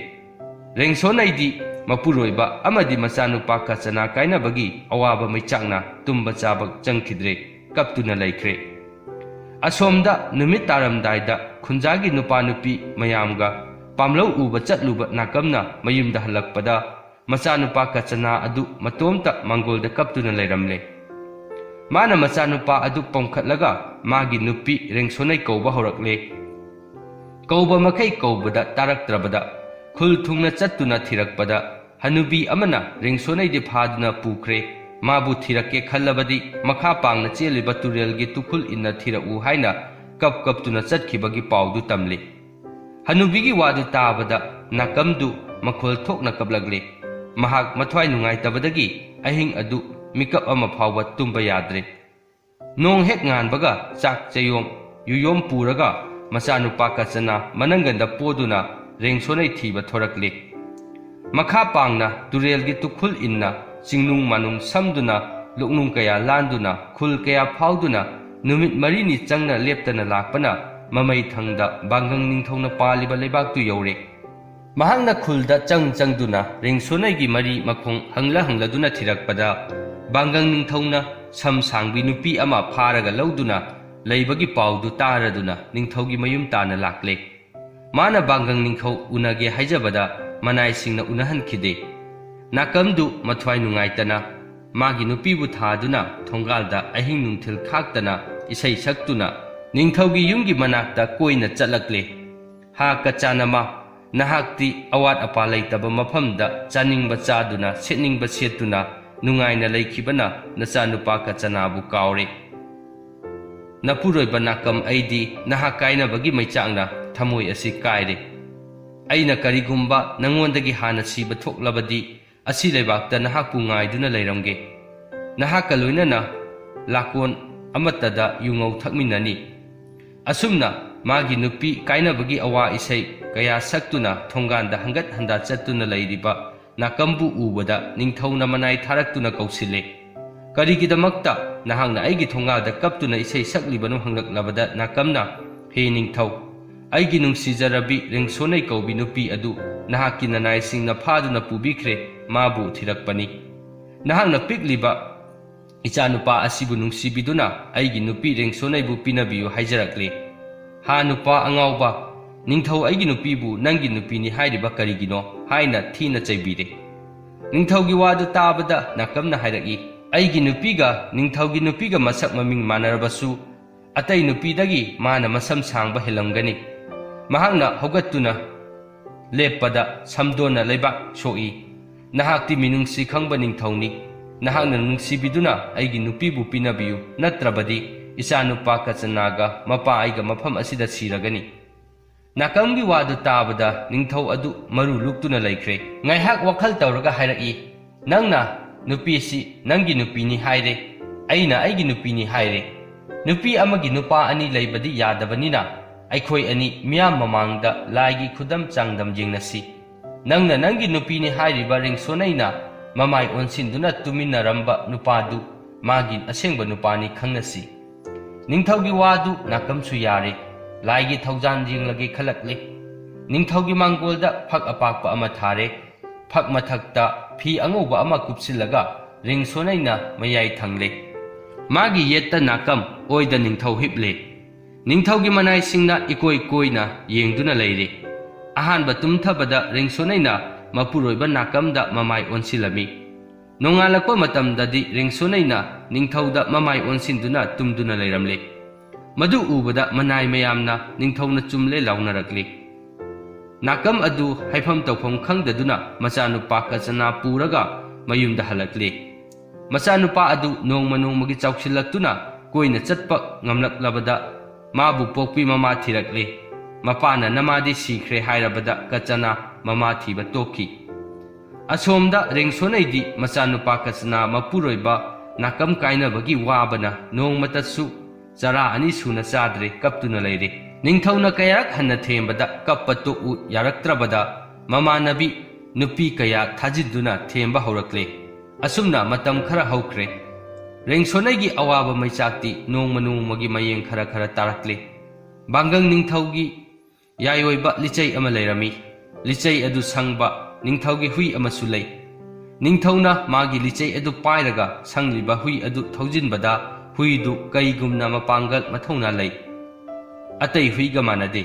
ꯔꯦꯡꯁꯣꯅꯩꯗꯤ ꯃꯄꯨꯔꯣꯏꯕ ꯑꯃꯗꯤ ꯃꯆꯥꯅꯨꯄꯥ ꯀꯆꯅꯥ ꯀꯥꯏꯅꯕꯒꯤ ꯑꯋꯥꯕ ꯃꯩꯆꯥꯛꯅ ꯇꯨꯝꯕ ꯆꯥꯕ ꯆꯪꯈꯤꯗ꯭ꯔꯦ, ꯀꯞꯇꯨꯅ ꯂꯩꯈ꯭ꯔꯦ꯫ ꯑꯁꯣꯝꯗ ꯅꯨꯃꯤꯠ ꯇꯥꯔꯝꯗꯥꯏꯗ ꯈꯨꯟꯖꯥꯒꯤ ꯅꯨꯄꯥ ꯅꯨꯄꯤ ꯃꯌꯥꯝꯒ ꯄꯥꯝꯂꯧ ꯎꯕ ꯆꯠꯂꯨꯕ ꯅꯥꯀꯝꯅ ꯃꯌꯨꯝꯗ ꯍꯜꯂꯛꯄꯗ ꯃꯆꯥꯅꯨꯄꯥ ꯀꯆꯅꯥ ꯑꯗꯨ ꯃꯇꯣꯝꯇ ꯃꯥꯡꯒꯣꯜꯗ ꯀꯞꯇꯨꯅ ꯂꯩꯔꯝꯂꯦ꯫ ꯃꯥꯅ ꯃꯆꯥꯅꯨꯄꯥ ꯑꯗꯨ ꯄꯣꯝꯈꯠꯂꯒ ꯃꯥꯒꯤ ꯅꯨꯄꯤ ꯔꯦꯡꯁꯣꯅꯩ ꯀꯧꯕ ꯍꯧꯔꯛꯂꯦ꯫ ꯀꯧꯕ ꯃꯈꯩ ꯀꯧꯕꯗ ꯇꯥꯔꯛꯇ꯭ꯔꯕꯗ ꯈꯨꯜ ꯊꯨꯡꯅ ꯆꯠꯇꯨꯅ ꯊꯤꯔꯛꯄꯗ ꯍꯅꯨꯕꯤ ꯑꯃꯅ ꯔꯦꯡꯁꯣꯅꯩꯗꯤ ꯐꯥꯗꯨꯅ ꯄꯨꯈ꯭ꯔꯦ꯫ ꯃꯥꯕꯨ ꯊꯤꯔꯛꯀꯦ ꯈꯜꯂꯕꯗꯤ ꯃꯈꯥ ꯄꯥꯡꯅ ꯆꯦꯜꯂꯤꯕ ꯇꯨꯔꯦꯜꯒꯤ ꯇꯨꯈꯨꯜ ꯏꯟꯅ ꯊꯤꯔꯛꯎ ꯍꯥꯏꯅ ꯀꯞ ꯀꯞꯇꯨꯅ ꯆꯠꯈꯤꯕꯒꯤ ꯄꯥꯎꯗꯨ ꯇꯝꯂꯤ꯫ ꯍꯅꯨꯕꯤꯒꯤ ꯋꯥꯗꯨ ꯇꯥꯕꯗ ꯅꯥꯀꯝꯗꯨ ꯃꯈꯣꯜ ꯊꯣꯛꯅ ꯀꯞꯂꯛꯂꯦ꯫ ꯃꯍꯥꯛ ꯃꯊ꯭ꯋꯥꯏ ꯅꯨꯡꯉꯥꯏꯇꯕꯗꯒꯤ ꯑꯍꯤꯡ ꯑꯗꯨ ꯃꯤꯀꯞ ꯑꯃ ꯐꯥꯎꯕ ꯇꯨꯝꯕ ꯌꯥꯗ꯭ꯔꯦ꯫ ꯅꯣꯡ ꯍꯦꯛ ꯉꯥꯟꯕꯒ ꯆꯥꯛ ꯆꯌꯣꯝ ꯌꯨꯌꯣꯝ ꯄꯨꯔꯒ ꯃꯆꯥꯅꯨꯄꯥ ꯀꯆꯅꯥ ꯃꯅꯪꯒꯟꯗ ꯄꯣꯗꯨꯅ ꯔꯦꯡꯁꯣꯅꯩ ꯊꯤꯕ ꯊꯣꯔꯛꯂꯤ꯫ ꯃꯈꯥ ꯄꯥꯡꯅ ꯇꯨꯔꯦꯜꯒꯤ ꯇꯨꯈꯨꯜ ꯏꯟꯅ ꯆꯤꯡꯅꯨꯡ ꯃꯥꯅꯨꯡ ꯁꯝꯗꯨꯅ ꯂꯣꯛꯅꯨꯡ ꯀꯌꯥ ꯂꯥꯟꯗꯨꯅ ꯈꯨꯜ ꯀꯌꯥ ꯐꯥꯎꯗꯨꯅ ꯅꯨꯃꯤꯠ ꯃꯔꯤꯅꯤ ꯆꯪꯅ ꯂꯦꯞꯇꯅ ꯂꯥꯛꯄꯅ ꯃꯃꯩ ꯊꯪꯗ ꯕꯥꯡꯒꯪ ꯅꯤꯡꯊꯧꯅ ꯄꯥꯜꯂꯤꯕ ꯂꯩꯕꯥꯛꯇꯨ ꯌꯧꯔꯦ꯫ ꯃꯍꯥꯛꯅ ꯈꯨꯜꯗ ꯆꯪ ꯆꯪꯗꯨꯅ ꯔꯦꯡꯁꯣꯅꯩꯒꯤ ꯃꯔꯤ ꯃꯈꯣꯡ ꯍꯪꯂ ꯍꯪꯂꯗꯨꯅ ꯊꯤꯔꯛꯄꯗ, ꯕꯥꯡꯒꯪ ꯅꯤꯡꯊꯧꯅ ꯁꯝ ꯁꯥꯡꯕꯤ ꯅꯨꯄꯤ ꯑꯃ ꯐꯥꯔꯒ ꯂꯧꯗꯨꯅ ꯂꯩꯕꯒꯤ ꯄꯥꯎꯗꯨ ꯇꯥꯔꯗꯨꯅ ꯅꯤꯡꯊꯧꯒꯤ ꯃꯌꯨꯝ ꯇꯥꯅ ꯂꯥꯛꯂꯦ꯫ ꯃꯥꯅ ꯕꯥꯡꯒꯪ ꯅꯤꯡꯊꯧ ꯎꯅꯒꯦ ꯍꯥꯏꯖꯕꯗ ꯃꯅꯥꯏꯁꯤꯡꯅ ꯎꯅꯍꯟꯈꯤꯗꯦ꯫ ꯅꯥꯀꯝꯗꯨ ꯃꯊ꯭ꯋꯥꯏ ꯅꯨꯡꯉꯥꯏꯇꯅ ꯃꯥꯒꯤ ꯅꯨꯄꯤꯕꯨ ꯊꯥꯗꯨꯅ ꯊꯣꯡꯒꯥꯜꯗ ꯑꯍꯤꯡ ꯅꯨꯡꯊꯤꯜ ꯈꯥꯛꯇꯅ ꯏꯁꯩ ꯁꯛꯇꯨꯅ ꯅꯤꯡꯊꯧꯒꯤ ꯌꯨꯝꯒꯤ ꯃꯅꯥꯛꯇ ꯀꯣꯏꯅ ꯆꯠꯂꯛꯂꯦ꯫ ꯍꯥ ꯀꯆꯥꯅꯃ, ꯅꯍꯥꯛꯇꯤ ꯑꯋꯥꯠ ꯑꯄꯥ ꯂꯩꯇꯕ ꯃꯐꯝꯗ ꯆꯥꯅꯤꯡꯕ ꯆꯥꯗꯨꯅ, ꯁꯦꯠꯅꯤꯡꯕ ꯁꯦꯠꯇꯨꯅ ꯅꯨꯡꯉꯥꯏꯅ ꯂꯩꯈꯤꯕꯅ ꯅꯆꯥꯅꯨꯄꯥ ꯀꯆꯅꯥꯕꯨ ꯀꯥꯎꯔꯦ꯫ ꯅꯄꯨꯔꯣꯏꯕ ꯅꯥꯀꯝ, ꯑꯩꯗꯤ ꯅꯍꯥꯛ ꯀꯥꯏꯅꯕꯒꯤ ꯃꯩꯆꯥꯛꯅ ꯊꯃꯣꯏ ꯑꯁꯤ ꯀꯥꯏꯔꯦ꯫ ꯑꯩꯅ ꯀꯔꯤꯒꯨꯝꯕ ꯅꯉꯣꯟꯗꯒꯤ ꯍꯥꯟꯅ ꯁꯤꯕ ꯊꯣꯛꯂꯕꯗꯤ, ꯑꯁꯤ ꯂꯩꯕꯥꯛꯇ ꯅꯍꯥꯛꯄꯨ ꯉꯥꯏꯗꯨꯅ ꯂꯩꯔꯝꯒꯦ꯫ ꯅꯍꯥꯛꯀ ꯂꯣꯏꯅꯅ ꯂꯥꯀꯣꯟ ꯑꯃꯠꯇꯗ ꯌꯨꯉꯧ ꯊꯛꯃꯤꯟꯅꯅꯤ꯫ ꯑꯁꯨꯝꯅ ꯃꯥꯒꯤ ꯅꯨꯄꯤ ꯀꯥꯏꯅꯕꯒꯤ ꯑꯋꯥ ꯏꯁꯩ ꯀꯌꯥ ꯁꯛꯇꯨꯅ ꯊꯣꯡꯒꯥꯟꯗ ꯍꯪꯒꯠ ꯍꯟꯗꯥ ꯆꯠꯇꯨꯅ ꯂꯩꯔꯤꯕ ꯅꯥꯀꯝꯕꯨ ꯎꯕꯗ ꯅꯤꯡꯊꯧꯅ ꯃꯅꯥꯏ ꯊꯥꯔꯛꯇꯨꯅ ꯀꯧꯁꯤꯜꯂꯦ꯫ "ꯀꯔꯤꯒꯤꯗꯃꯛꯇ ꯅꯍꯥꯛꯅ ꯑꯩꯒꯤ ꯊꯣꯡꯒꯥꯜꯗ ꯀꯞꯇꯨꯅ ꯏꯁꯩ ꯁꯛꯂꯤꯕꯅꯣ?" ꯍꯪꯂꯛꯂꯕꯗ ꯅꯥꯀꯝꯅ, "ꯍꯦ ꯅꯤꯡꯊꯧ, ꯑꯩꯒꯤ ꯅꯨꯡꯁꯤꯖꯔꯕꯤ ꯔꯦꯡꯁꯣꯅꯩ ꯀꯧꯕꯤ ꯅꯨꯄꯤ ꯑꯗꯨ ꯅꯍꯥꯛꯀꯤ ꯅꯅꯥꯏꯁꯤꯡꯅ ꯐꯥꯗꯨꯅ ꯄꯨꯕꯤꯈ꯭ꯔꯦ, ꯃꯥꯕꯨ ꯊꯤꯔꯛꯄꯅꯤ꯫ ꯅꯍꯥꯛꯅ ꯄꯤꯛꯂꯤꯕ ꯏꯆꯥꯅꯨꯄꯥ ꯑꯁꯤꯕꯨ ꯅꯨꯡꯁꯤꯕꯤꯗꯨꯅ ꯑꯩꯒꯤ ꯅꯨꯄꯤ ꯔꯦꯡꯁꯣꯅꯩꯕꯨ ꯄꯤꯅꯕꯤꯌꯨ ꯍꯥꯏꯖꯔꯛꯂꯤ꯫ ꯍꯥ ꯅꯨꯄꯥ ꯑꯉꯥꯎꯕ, ꯅꯤꯡꯊꯧ ꯑꯩꯒꯤ ꯅꯨꯄꯤꯕꯨ ꯅꯪꯒꯤ ꯅꯨꯄꯤꯅꯤ ꯍꯥꯏꯔꯤꯕ ꯀꯔꯤꯒꯤꯅꯣ?" ꯍꯥꯏꯅ ꯊꯤꯅ ꯆꯩꯕꯤꯔꯦ꯫ ꯅꯤꯡꯊꯧꯒꯤ ꯋꯥꯗꯨ ꯇꯥꯕꯗ ꯅꯥꯀꯝꯅ ꯍꯥꯏꯔꯛꯏ, "ꯑꯩꯒꯤ ꯅꯨꯄꯤꯒ ꯅꯤꯡꯊꯧꯒꯤ ꯅꯨꯄꯤꯒ ꯃꯁꯛ ꯃꯃꯤꯡ ꯃꯥꯟꯅꯔꯕꯁꯨ, ꯑꯇꯩ ꯅꯨꯄꯤꯗꯒꯤ ꯃꯥꯅ ꯃꯁꯝ ꯁꯥꯡꯕ ꯍꯦꯜꯂꯝꯒꯅꯤ꯫ ꯃꯍꯥꯛꯅ ꯍꯧꯒꯠꯇꯨꯅ ꯂꯦꯞꯄꯗ ꯁꯝꯗꯣꯟꯅ ꯂꯩꯕꯥꯛ ꯁꯣꯛꯏ꯫ ꯅꯍꯥꯛꯇꯤ ꯃꯤꯅꯨꯡꯁꯤ ꯈꯪꯕ ꯅꯤꯡꯊꯧꯅꯤ꯫ ꯅꯍꯥꯛꯅ ꯅꯨꯡꯁꯤꯕꯤꯗꯨꯅ ꯑꯩꯒꯤ ꯅꯨꯄꯤꯕꯨ ꯄꯤꯅꯕꯤꯌꯨ, ꯅꯠꯇ꯭ꯔꯕꯗꯤ ꯏꯆꯥꯅꯨꯄꯥ ꯀꯆꯅꯥꯒ ꯃꯄꯥ ꯑꯩꯒ ꯃꯐꯝ ꯑꯁꯤꯗ ꯁꯤꯔꯒꯅꯤ꯫" ꯅꯥꯀꯝꯒꯤ ꯋꯥꯗꯨ ꯇꯥꯕꯗ ꯅꯤꯡꯊꯧ ꯑꯗꯨ ꯃꯔꯨ ꯂꯨꯛꯇꯨꯅ ꯂꯩꯈ꯭ꯔꯦ꯫ ꯉꯥꯏꯍꯥꯛ ꯋꯥꯈꯜ ꯇꯧꯔꯒ ꯍꯥꯏꯔꯛꯏ, "ꯅꯪꯅ ꯅꯨꯄꯤꯁꯤ ꯅꯪꯒꯤ ꯅꯨꯄꯤꯅꯤ ꯍꯥꯏꯔꯦ, ꯑꯩꯅ ꯑꯩꯒꯤ ꯅꯨꯄꯤꯅꯤ ꯍꯥꯏꯔꯦ꯫ ꯅꯨꯄꯤ ꯑꯃꯒꯤ ꯅꯨꯄꯥ ꯑꯅꯤ ꯂꯩꯕꯗꯤ ꯌꯥꯗꯕꯅꯤꯅ, ꯑꯩꯈꯣꯏ ꯑꯅꯤ ꯃꯤꯌꯥꯝ ꯃꯃꯥꯡꯗ ꯂꯥꯏꯒꯤ ꯈꯨꯗꯝ ꯆꯥꯡꯗꯝ ꯌꯦꯡꯅꯁꯤ꯫ ꯅꯪꯅ ꯅꯪꯒꯤ ꯅꯨꯄꯤꯅꯤ ꯍꯥꯏꯔꯤꯕ ꯔꯦꯡꯁꯣꯅꯩꯅ ꯃꯃꯥꯏ ꯑꯣꯟꯁꯤꯟꯗꯨꯅ ꯇꯨꯃꯤꯟꯅꯔꯝꯕ ꯅꯨꯄꯥꯗꯨ ꯃꯥꯒꯤ ꯑꯁꯦꯡꯕ ꯅꯨꯄꯥꯅꯤ ꯈꯪꯅꯁꯤ꯫" ꯅꯤꯡꯊꯧꯒꯤ ꯋꯥꯗꯨ ꯅꯥꯀꯝꯁꯨ ꯌꯥꯔꯦ꯫ ꯂꯥꯏꯒꯤ ꯊꯧꯖꯥꯜ ꯌꯦꯡꯂꯒꯦ ꯈꯜꯂꯛꯂꯦ꯫ ꯅꯤꯡꯊꯧꯒꯤ ꯃꯥꯡꯒꯣꯜꯗ ꯐꯛ ꯑꯄꯥꯛꯄ ꯑꯃ ꯊꯥꯔꯦ꯫ ꯐꯛ ꯃꯊꯛꯇ ꯐꯤ ꯑꯉꯧꯕ ꯑꯃ ꯀꯨꯞꯁꯤꯜꯂꯒ ꯔꯦꯡꯁꯣꯅꯩꯅ ꯃꯌꯥꯏ ꯊꯪꯂꯦ꯫ ꯃꯥꯒꯤ ꯌꯦꯠꯇ ꯅꯥꯀꯝ ꯑꯣꯏꯗ ꯅꯤꯡꯊꯧ ꯍꯤꯞꯂꯦ꯫ ꯅꯤꯡꯊꯧꯒꯤ ꯃꯅꯥꯏꯁꯤꯡꯅ ꯏꯀꯣꯏ ꯀꯣꯏꯅ ꯌꯦꯡꯗꯨꯅ ꯂꯩꯔꯤ꯫ ꯑꯍꯥꯟꯕ ꯇꯨꯝꯊꯕꯗ ꯔꯦꯡꯁꯣꯅꯩꯅ ꯃꯄꯨꯔꯣꯏꯕ ꯅꯥꯀꯝꯗ ꯃꯃꯥꯏ ꯑꯣꯟꯁꯤꯜꯂꯝꯃꯤ꯫ ꯅꯣꯡꯉꯥꯜꯂꯛꯄ ꯃꯇꯝꯗꯗꯤ ꯔꯦꯡꯁꯣꯅꯩꯅ ꯅꯤꯡꯊꯧꯗ ꯃꯃꯥꯏ ꯑꯣꯟꯁꯤꯟꯗꯨꯅ ꯇꯨꯝꯗꯨꯅ ꯂꯩꯔꯝꯂꯦ꯫ ꯃꯗꯨ ꯎꯕꯗ ꯃꯅꯥꯏ ꯃꯌꯥꯝꯅ ꯅꯤꯡꯊꯧꯅ ꯆꯨꯝꯂꯦ ꯂꯥꯎꯅꯔꯛꯂꯤ꯫ ꯅꯥꯀꯝ ꯑꯗꯨ ꯍꯥꯏꯐꯝ ꯇꯧꯐꯝ ꯈꯪꯗꯗꯨꯅ ꯃꯆꯥꯅꯨꯄꯥ ꯀꯆꯅꯥ ꯄꯨꯔꯒ ꯃꯌꯨꯝꯗ ꯍꯜꯂꯛꯂꯤ꯫ ꯃꯆꯥꯅꯨꯄꯥ ꯑꯗꯨ ꯅꯣꯡꯃ ꯅꯣꯡꯃꯒꯤ ꯆꯥꯎꯁꯤꯜꯂꯛꯇꯨꯅ ꯀꯣꯏꯅ ꯆꯠꯄ ꯉꯝꯂꯛꯂꯕꯗ ꯃꯥꯕꯨ ꯄꯣꯛꯄꯤ ꯃꯃꯥ ꯊꯤꯔꯛꯂꯤ꯫ ꯃꯄꯥꯅ ꯅꯃꯥꯗꯤ ꯁꯤꯈ꯭ꯔꯦ ꯍꯥꯏꯔꯕꯗ ꯀꯆꯅꯥ ꯃꯃꯥ ꯊꯤꯕ ꯇꯣꯛꯈꯤ꯫ ꯑꯁꯣꯝꯗ ꯔꯦꯡꯁꯣꯅꯩꯗꯤ ꯃꯆꯥꯅꯨꯄꯥ ꯀꯆꯅꯥ ꯃꯄꯨꯔꯣꯏꯕ ꯅꯥꯀꯝ ꯀꯥꯏꯅꯕꯒꯤ ꯋꯥꯕꯅ ꯅꯣꯡꯃꯇꯁꯨ ꯆꯔꯥ ꯑꯅꯤ ꯁꯨꯅ ꯆꯥꯗ꯭ꯔꯦ, ꯀꯞꯇꯨꯅ ꯂꯩꯔꯦ꯫ ꯅꯤꯡꯊꯧꯅ ꯀꯌꯥꯔꯛ ꯍꯟꯅ ꯊꯦꯝꯕꯗ ꯀꯞꯄ ꯇꯣꯛꯎ ꯌꯥꯔꯛꯇ꯭ꯔꯕꯗ ꯃꯃꯥꯟꯅꯕꯤ ꯅꯨꯄꯤ ꯀꯌꯥ ꯊꯥꯖꯤꯟꯗꯨꯅ ꯊꯦꯝꯕ ꯍꯧꯔꯛꯂꯦ꯫ ꯑꯁꯨꯝꯅ ꯃꯇꯝ ꯈꯔ ꯍꯧꯈ꯭ꯔꯦ꯫ ꯔꯦꯡꯁꯣꯅꯩꯒꯤ ꯑꯋꯥꯕ ꯃꯩꯆꯥꯛꯇꯤ ꯅꯣꯡꯃ ꯅꯣꯡꯃꯒꯤ ꯃꯌꯦꯡ ꯈꯔ ꯈꯔ ꯇꯥꯔꯛꯂꯦ꯫ ꯕꯥꯡꯒꯪ ꯅꯤꯡꯊꯧꯒꯤ ꯌꯥꯏꯑꯣꯏꯕ ꯂꯤꯆꯩ ꯑꯃ ꯂꯩꯔꯝꯃꯤ꯫ ꯂꯤꯆꯩ ꯑꯗꯨ ꯁꯪꯕ ꯅꯤꯡꯊꯧꯒꯤ ꯍꯨꯏ ꯑꯃꯁꯨ ꯂꯩ꯫ ꯅꯤꯡꯊꯧꯅ ꯃꯥꯒꯤ ꯂꯤꯆꯩ ꯑꯗꯨ ꯄꯥꯏꯔꯒ ꯁꯪꯂꯤꯕ ꯍꯨꯏ ꯑꯗꯨ ꯊꯧꯖꯤꯟꯕꯗ ꯍꯨꯏꯗꯨ ꯀꯩꯒꯨꯝꯅ ꯃꯄꯥꯡꯒꯜ ꯃꯊꯧꯅꯥ ꯂꯩ꯫ ꯑꯇꯩ ꯍꯨꯏꯒ ꯃꯥꯟꯅꯗꯦ꯫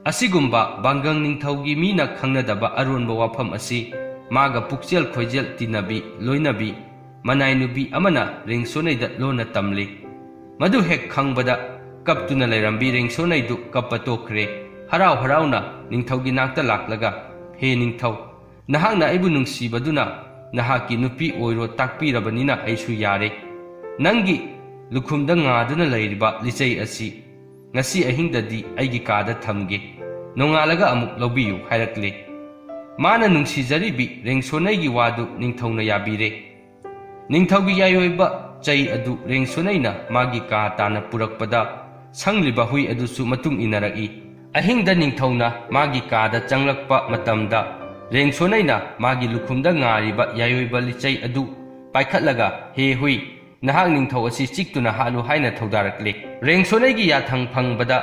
ꯑꯁꯤꯒꯨꯝꯕ ꯕꯥꯡꯒꯪ ꯅꯤꯡꯊꯧꯒꯤ ꯃꯤꯅ ꯈꯪꯅꯗꯕ ꯑꯔꯣꯟꯕ ꯋꯥꯐꯝ ꯑꯁꯤ ꯃꯥꯒ ꯄꯨꯛꯆꯦꯜ ꯈꯣꯏꯖꯦꯜ ꯇꯤꯟꯅꯕꯤ ꯂꯣꯏꯅꯕꯤ ꯃꯅꯥꯏ ꯅꯨꯄꯤ ꯑꯃꯅ ꯔꯦꯡꯁꯣꯅꯩꯗ ꯂꯣꯟꯅ ꯇꯝꯂꯤ꯫ ꯃꯗꯨ ꯍꯦꯛ ꯈꯪꯕꯗ ꯀꯞꯇꯨꯅ ꯂꯩꯔꯝꯕꯤ ꯔꯦꯡꯁꯣꯅꯩꯗꯨ ꯀꯞꯄ ꯇꯣꯛꯈ꯭ꯔꯦ꯫ ꯍꯔꯥꯎ ꯍꯔꯥꯎꯅ ꯅꯤꯡꯊꯧꯒꯤ ꯅꯥꯛꯇ ꯂꯥꯛꯂꯒ, "ꯍꯦ ꯅꯤꯡꯊꯧ, ꯅꯍꯥꯛꯅ ꯑꯩꯕꯨ ꯅꯨꯡꯁꯤꯕꯗꯨꯅ ꯅꯍꯥꯛꯀꯤ ꯅꯨꯄꯤ ꯑꯣꯏꯔꯣ ꯇꯥꯛꯄꯤꯔꯕꯅꯤꯅ ꯑꯩꯁꯨ ꯌꯥꯔꯦ꯫ ꯅꯪꯒꯤ ꯂꯨꯈꯨꯝꯗ ꯉꯥꯗꯨꯅ ꯂꯩꯔꯤꯕ ꯂꯤꯆꯩ ꯑꯁꯤ ꯉꯁꯤ ꯑꯍꯤꯡꯗꯗꯤ ꯑꯩꯒꯤ ꯀꯥꯗ ꯊꯝꯒꯦ꯫ ꯅꯣꯡꯉꯥꯜꯂꯒ ꯑꯃꯨꯛ ꯂꯧꯕꯤꯌꯨ" ꯍꯥꯏꯔꯛꯂꯦ꯫ ꯃꯥꯅ ꯅꯨꯡꯁꯤꯖꯔꯤꯕꯤ ꯔꯦꯡꯁꯣꯅꯩꯒꯤ ꯋꯥꯗꯨ ꯅꯤꯡꯊꯧꯅ ꯌꯥꯕꯤꯔꯦ꯫ ꯅꯤꯡꯊꯧꯒꯤ ꯌꯥꯏꯑꯣꯏꯕ ꯆꯩ ꯑꯗꯨ ꯔꯦꯡꯁꯣꯅꯩꯅ ꯃꯥꯒꯤ ꯀꯥ ꯇꯥꯟꯅ ꯄꯨꯔꯛꯄꯗ ꯁꯪꯂꯤꯕ ꯍꯨꯏ ꯑꯗꯨꯁꯨ ꯃꯇꯨꯡ ꯏꯟꯅꯔꯛꯏ꯫ ꯑꯍꯤꯡꯗ ꯅꯤꯡꯊꯧꯅ ꯃꯥꯒꯤ ꯀꯥꯗ ꯆꯪꯂꯛꯄ ꯃꯇꯝꯗ ꯔꯦꯡꯁꯣꯅꯩꯅ ꯃꯥꯒꯤ ꯂꯨꯈꯨꯝꯗ ꯉꯥꯔꯤꯕ ꯌꯥꯏꯑꯣꯏꯕ ꯂꯤꯆꯩ ꯑꯗꯨ ꯄꯥꯏꯈꯠꯂꯒ, "ꯍꯦ ꯍꯨꯏ, ꯅꯍꯥꯛ ꯅꯤꯡꯊꯧ ꯑꯁꯤ ꯆꯤꯛꯇꯨꯅ ꯍꯥꯠꯂꯨ" ꯍꯥꯏꯅ ꯊꯧꯗꯥꯔꯛꯂꯦ꯫ ꯔꯦꯡꯁꯣꯅꯩꯒꯤ ꯌꯥꯊꯪ ꯐꯪꯕꯗ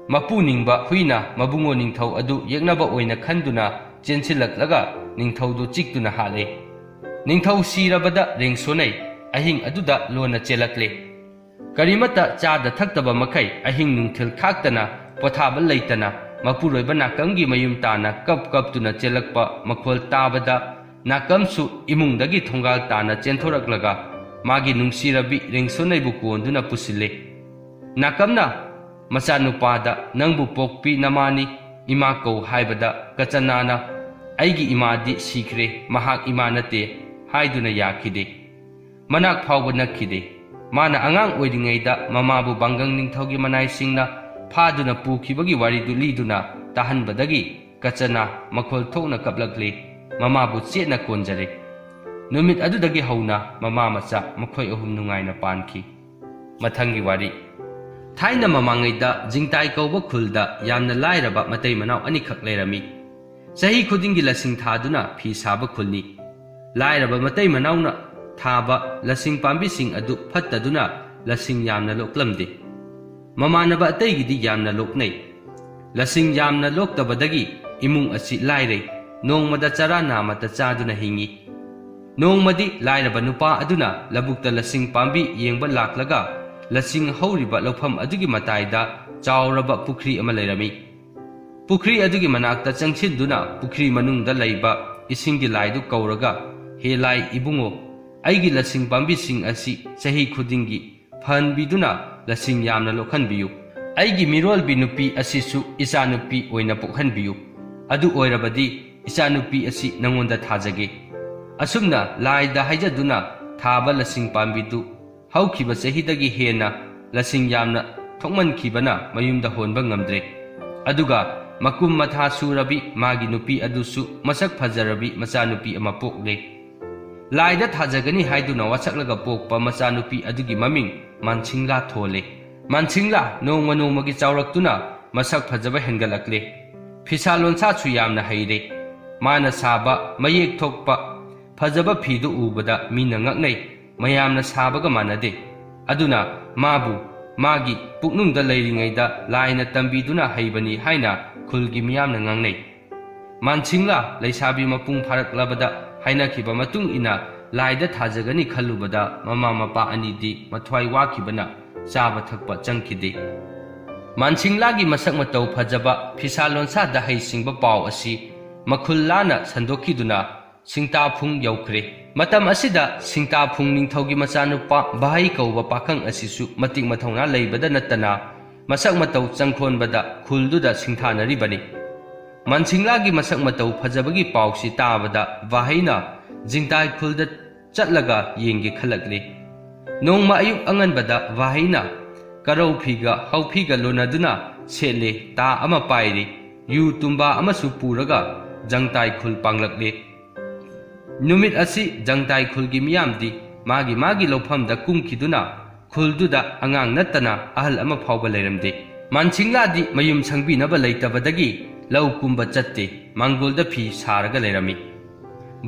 ꯃꯄꯨ ꯅꯤꯡꯕ ꯍꯨꯏꯅ ꯃꯕꯨꯡꯉꯣ ꯅꯤꯡꯊꯧ ꯑꯗꯨ ꯌꯦꯛꯅꯕ ꯑꯣꯏꯅ ꯈꯟꯗꯨꯅ ꯆꯦꯟꯁꯤꯜꯂꯛꯂꯒ ꯅꯤꯡꯊꯧꯗꯨ ꯆꯤꯛꯇꯨꯅ ꯍꯥꯠꯂꯦ꯫ ꯅꯤꯡꯊꯧ ꯁꯤꯔꯕꯗ ꯔꯦꯡꯁꯣꯅꯩ ꯑꯍꯤꯡ ꯑꯗꯨꯗ ꯂꯣꯟꯅ ꯆꯦꯜꯂꯛꯂꯦ꯫ ꯀꯔꯤꯃꯠꯇ ꯆꯥꯗ ꯊꯛꯇꯕ ꯃꯈꯩ ꯑꯍꯤꯡ ꯅꯨꯡꯊꯤꯜ ꯈꯥꯛꯇꯅ ꯄꯣꯊꯥꯕ ꯂꯩꯇꯅ ꯃꯄꯨꯔꯣꯏꯕ ꯅꯥꯀꯝꯒꯤ ꯃꯌꯨꯝ ꯇꯥꯅ ꯀꯞ ꯀꯞꯇꯨꯅ ꯆꯦꯜꯂꯛꯄ ꯃꯈꯣꯜ ꯇꯥꯕꯗ ꯅꯥꯀꯝꯁꯨ ꯏꯃꯨꯡꯗꯒꯤ ꯊꯣꯡꯒꯥꯜ ꯇꯥꯅ ꯆꯦꯟꯊꯣꯔꯛꯂꯒ ꯃꯥꯒꯤ ꯅꯨꯡꯁꯤꯔꯕꯤ ꯔꯦꯡꯁꯣꯅꯩꯕꯨ ꯀꯣꯟꯗꯨꯅ ꯄꯨꯁꯤꯜꯂꯦ꯫ ꯅꯥꯀꯝꯅ ꯃꯆꯥꯅꯨꯄꯥꯗ "ꯅꯪꯕꯨ ꯄꯣꯛꯄꯤ ꯅꯃꯥꯅꯤ ꯏꯃꯥ ꯀꯧ" ꯍꯥꯏꯕꯗ ꯀꯆꯅꯥꯅ "ꯑꯩꯒꯤ ꯏꯃꯥꯗꯤ ꯁꯤꯈ꯭ꯔꯦ, ꯃꯍꯥꯛ ꯏꯃꯥ ꯅꯠꯇꯦ" ꯍꯥꯏꯗꯨꯅ ꯌꯥꯈꯤꯗꯦ꯫ ꯃꯅꯥꯛ ꯐꯥꯎꯕ ꯅꯛꯈꯤꯗꯦ꯫ ꯃꯥꯅ ꯑꯉꯥꯡ ꯑꯣꯏꯔꯤꯉꯩꯗ ꯃꯃꯥꯕꯨ ꯕꯥꯡꯒꯪ ꯅꯤꯡꯊꯧꯒꯤ ꯃꯅꯥꯏꯁꯤꯡꯅ ꯐꯥꯗꯨꯅ ꯄꯨꯈꯤꯕꯒꯤ ꯋꯥꯔꯤꯗꯨ ꯂꯤꯗꯨꯅ ꯇꯥꯍꯟꯕꯗꯒꯤ ꯀꯆꯅꯥ ꯃꯈꯣꯜ ꯊꯣꯛꯅ ꯀꯞꯂꯛꯂꯦ꯫ ꯃꯃꯥꯕꯨ ꯆꯦꯠꯅ ꯀꯣꯟꯖꯔꯦ꯫ ꯅꯨꯃꯤꯠ ꯑꯗꯨꯗꯒꯤ ꯍꯧꯅ ꯃꯃꯥ ꯃꯆꯥ ꯃꯈꯣꯏ ꯑꯍꯨꯝ ꯅꯨꯡꯉꯥꯏꯅ ꯄꯥꯟꯈꯤ꯫ ꯃꯊꯪꯒꯤ ꯋꯥꯔꯤ꯫ ꯊꯥꯏꯅ ꯃꯃꯥꯡꯉꯩꯗ ꯖꯤꯡꯇꯥꯏ ꯀꯧꯕ ꯈꯨꯜꯗ ꯌꯥꯝꯅ ꯂꯥꯏꯔꯕ ꯃꯇꯩ ꯃꯅꯥꯎ ꯑꯅꯤꯈꯛ ꯂꯩꯔꯝꯃꯤ꯫ ꯆꯍꯤ ꯈꯨꯗꯤꯡꯒꯤ ꯂꯁꯤꯡ ꯊꯥꯗꯨꯅ ꯐꯤ ꯁꯥꯕ ꯈꯨꯜꯅꯤ꯫ ꯂꯥꯏꯔꯕ ꯃꯇꯩ ꯃꯅꯥꯎꯅ ꯊꯥꯕ ꯂꯁꯤꯡ ꯄꯥꯝꯕꯤꯁꯤꯡ ꯑꯗꯨ ꯐꯠꯇꯗꯨꯅ ꯂꯁꯤꯡ ꯌꯥꯝꯅ ꯂꯣꯛꯂꯝꯗꯦ꯫ ꯃꯃꯥꯟꯅꯕ ꯑꯇꯩꯒꯤꯗꯤ ꯌꯥꯝꯅ ꯂꯣꯛꯅꯩ꯫ ꯂꯁꯤꯡ ꯌꯥꯝꯅ ꯂꯣꯛꯇꯕꯗꯒꯤ ꯏꯃꯨꯡ ꯑꯁꯤ ꯂꯥꯏꯔꯩ꯫ ꯅꯣꯡꯃꯗ ꯆꯔꯥ ꯅꯥꯃꯇ ꯆꯥꯗꯨꯅ ꯍꯤꯡꯉꯤ꯫ ꯅꯣꯡꯃꯗꯤ ꯂꯥꯏꯔꯕ ꯅꯨꯄꯥ ꯑꯗꯨꯅ ꯂꯧꯕꯨꯛꯇ ꯂꯁꯤꯡ ꯄꯥꯝꯕꯤ ꯌꯦꯡꯕ ꯂꯥꯛꯂꯒ ꯂꯁꯤꯡ ꯍꯧꯔꯤꯕ ꯂꯧꯐꯝ ꯑꯗꯨꯒꯤ ꯃꯇꯥꯏꯗ ꯆꯥꯎꯔꯕ ꯄꯨꯈ꯭ꯔꯤ ꯑꯃ ꯂꯩꯔꯝꯃꯤ꯫ ꯄꯨꯈ꯭ꯔꯤ ꯑꯗꯨꯒꯤ ꯃꯅꯥꯛꯇ ꯆꯪꯁꯤꯟꯗꯨꯅ ꯄꯨꯈ꯭ꯔꯤ ꯃꯅꯨꯡꯗ ꯂꯩꯕ ꯏꯁꯤꯡꯒꯤ ꯂꯥꯏꯗꯨ ꯀꯧꯔꯒ, "ꯍꯦ ꯂꯥꯏ ꯏꯕꯨꯡꯉꯣ, ꯑꯩꯒꯤ ꯂꯁꯤꯡ ꯄꯥꯝꯕꯤꯁꯤꯡ ꯑꯁꯤ ꯆꯍꯤ ꯈꯨꯗꯤꯡꯒꯤ ꯐꯍꯟꯕꯤꯗꯨꯅ ꯂꯁꯤꯡ ꯌꯥꯝꯅ ꯂꯣꯛꯍꯟꯕꯤꯌꯨ꯫ ꯑꯩꯒꯤ ꯃꯤꯔꯣꯜꯕꯤ ꯅꯨꯄꯤ ꯑꯁꯤꯁꯨ ꯏꯆꯥꯅꯨꯄꯤ ꯑꯣꯏꯅ ꯄꯣꯛꯍꯟꯕꯤꯌꯨ꯫ ꯑꯗꯨ ꯑꯣꯏꯔꯕꯗꯤ ꯏꯆꯥꯅꯨꯄꯤ ꯑꯁꯤ ꯅꯉꯣꯟꯗ ꯊꯥꯖꯒꯦ꯫" ꯑꯁꯨꯝꯅ ꯂꯥꯏꯗ ꯍꯥꯏꯖꯗꯨꯅ ꯊꯥꯕ ꯂꯁꯤꯡ ꯄꯥꯝꯕꯤꯗꯨ ꯍꯧꯈꯤꯕ ꯆꯍꯤꯗꯒꯤ ꯍꯦꯟꯅ ꯂꯁꯤꯡ ꯌꯥꯝꯅ ꯊꯣꯛꯃꯟꯈꯤꯕꯅ ꯃꯌꯨꯝꯗ ꯍꯣꯟꯕ ꯉꯝꯗ꯭ꯔꯦ꯫ ꯑꯗꯨꯒ ꯃꯀꯨꯝ ꯃꯊꯥ ꯁꯨꯔꯕꯤ ꯃꯥꯒꯤ ꯅꯨꯄꯤ ꯑꯗꯨꯁꯨ ꯃꯁꯛ ꯐꯖꯔꯕꯤ ꯃꯆꯥꯅꯨꯄꯤ ꯑꯃ ꯄꯣꯛꯂꯦ꯫ ꯂꯥꯏꯗ ꯊꯥꯖꯒꯅꯤ ꯍꯥꯏꯗꯨꯅ ꯋꯥꯁꯛꯂꯒ ꯄꯣꯛꯄ ꯃꯆꯥꯅꯨꯄꯤ ꯑꯗꯨꯒꯤ ꯃꯃꯤꯡ ꯃꯥꯟꯁꯤꯡꯂꯥ ꯊꯣꯜꯂꯦ꯫ ꯃꯥꯟꯁꯤꯡꯂꯥ ꯅꯣꯡꯃ ꯅꯣꯡꯃꯒꯤ ꯆꯥꯎꯔꯛꯇꯨꯅ ꯃꯁꯛ ꯐꯖꯕ ꯍꯦꯟꯒꯠꯂꯛꯂꯦ꯫ ꯐꯤꯁꯥ ꯂꯣꯟꯁꯥꯁꯨ ꯌꯥꯝꯅ ꯍꯩꯔꯦ꯫ ꯃꯥꯅ ꯁꯥꯕ ꯃꯌꯦꯛ ꯊꯣꯛꯄ ꯐꯖꯕ ꯐꯤꯗꯨ ꯎꯕꯗ ꯃꯤꯅ ꯉꯛꯅꯩ꯫ ꯃꯌꯥꯝꯅ ꯁꯥꯕꯒ ꯃꯥꯟꯅꯗꯦ꯫ ꯑꯗꯨꯅ ꯃꯥꯕꯨ ꯃꯥꯒꯤ ꯄꯨꯛꯅꯨꯡꯗ ꯂꯩꯔꯤꯉꯩꯗ ꯂꯥꯏꯅ ꯇꯝꯕꯤꯗꯨꯅ ꯍꯩꯕꯅꯤ ꯍꯥꯏꯅ ꯈꯨꯜꯒꯤ ꯃꯤꯌꯥꯝꯅ ꯉꯥꯡꯅꯩ꯫ ꯃꯥꯟꯁꯤꯡꯂꯥ ꯂꯩꯁꯥꯕꯤ ꯃꯄꯨꯡ ꯐꯥꯔꯛꯂꯕꯗ ꯍꯥꯏꯅꯈꯤꯕ ꯃꯇꯨꯡ ꯏꯟꯅ ꯂꯥꯏꯗ ꯊꯥꯖꯒꯅꯤ ꯈꯜꯂꯨꯕꯗ ꯃꯃꯥ ꯃꯄꯥ ꯑꯅꯤꯗꯤ ꯃꯊ꯭ꯋꯥꯏ ꯋꯥꯈꯤꯕꯅ ꯆꯥꯕ ꯊꯛꯄ ꯆꯪꯈꯤꯗꯦ꯫ ꯃꯥꯟꯁꯤꯡꯂꯥꯒꯤ ꯃꯁꯛ ꯃꯇꯧ ꯐꯖꯕ, ꯐꯤꯁꯥ ꯂꯣꯟꯁꯥꯗ ꯍꯩꯁꯤꯡꯕ ꯄꯥꯎ ꯑꯁꯤ ꯃꯈꯨꯜ ꯂꯥꯅ ꯁꯟꯗꯣꯛꯈꯤꯗꯨꯅ ꯁꯤꯡꯇꯥꯐꯨꯡ ꯌꯧꯈ꯭ꯔꯦ꯫ ꯃꯇꯝ ꯑꯁꯤꯗ ꯁꯤꯡꯇꯥꯐꯨꯡ ꯅꯤꯡꯊꯧꯒꯤ ꯃꯆꯥꯅꯨꯄꯥ ꯚꯥꯍꯩ ꯀꯧꯕ ꯄꯥꯈꯪ ꯑꯁꯤꯁꯨ ꯃꯇꯤꯛ ꯃꯊꯧꯅꯥ ꯂꯩꯕꯗ ꯅꯠꯇꯅ ꯃꯁꯛ ꯃꯇꯧ ꯆꯪꯈꯣꯟꯕꯗ ꯈꯨꯜꯗꯨꯗ ꯁꯤꯡꯊꯥꯅꯔꯤꯕꯅꯤ꯫ ꯃꯥꯟꯁꯤꯡꯂꯥꯒꯤ ꯃꯁꯛ ꯃꯇꯧ ꯐꯖꯕꯒꯤ ꯄꯥꯎꯁꯤ ꯇꯥꯕꯗ ꯚꯥꯍꯩꯅ ꯖꯤꯡꯇꯥꯏ ꯈꯨꯜꯗ ꯆꯠꯂꯒ ꯌꯦꯡꯒꯦ ꯈꯜꯂꯛꯂꯤ꯫ ꯅꯣꯡꯃ ꯑꯌꯨꯛ ꯑꯉꯟꯕꯗ ꯚꯥꯍꯩꯅ ꯀꯔꯧ ꯐꯤꯒ ꯍꯧꯐꯤꯒ ꯂꯣꯟꯅꯗꯨꯅ ꯁꯦꯠꯂꯦ, ꯇꯥ ꯑꯃ ꯄꯥꯏꯔꯤ, ꯌꯨ ꯇꯨꯝꯕꯥ ꯑꯃꯁꯨ ꯄꯨꯔꯒ ꯖꯪꯇꯥꯏ ꯈꯨꯜ ꯄꯥꯡꯂꯛꯂꯦ꯫ ꯅꯨꯃꯤꯠ ꯑꯁꯤ ꯖꯪꯇꯥꯏ ꯈꯨꯜꯒꯤ ꯃꯤꯌꯥꯝꯗꯤ ꯃꯥꯒꯤ ꯃꯥꯒꯤ ꯂꯧꯐꯝꯗ ꯀꯨꯝꯈꯤꯗꯨꯅ ꯈꯨꯜꯗꯨꯗ ꯑꯉꯥꯡ ꯅꯠꯇꯅ ꯑꯍꯜ ꯑꯃ ꯐꯥꯎꯕ ꯂꯩꯔꯝꯗꯦ꯫ ꯃꯥꯟꯁꯤꯡꯂꯥꯗꯤ ꯃꯌꯨꯝ ꯁꯪꯕꯤꯅꯕ ꯂꯩꯇꯕꯗꯒꯤ ꯂꯧ ꯀꯨꯝꯕ ꯆꯠꯇꯦ, ꯃꯥꯡꯒꯣꯜꯗ ꯐꯤ ꯁꯥꯔꯒ ꯂꯩꯔꯝꯃꯤ꯫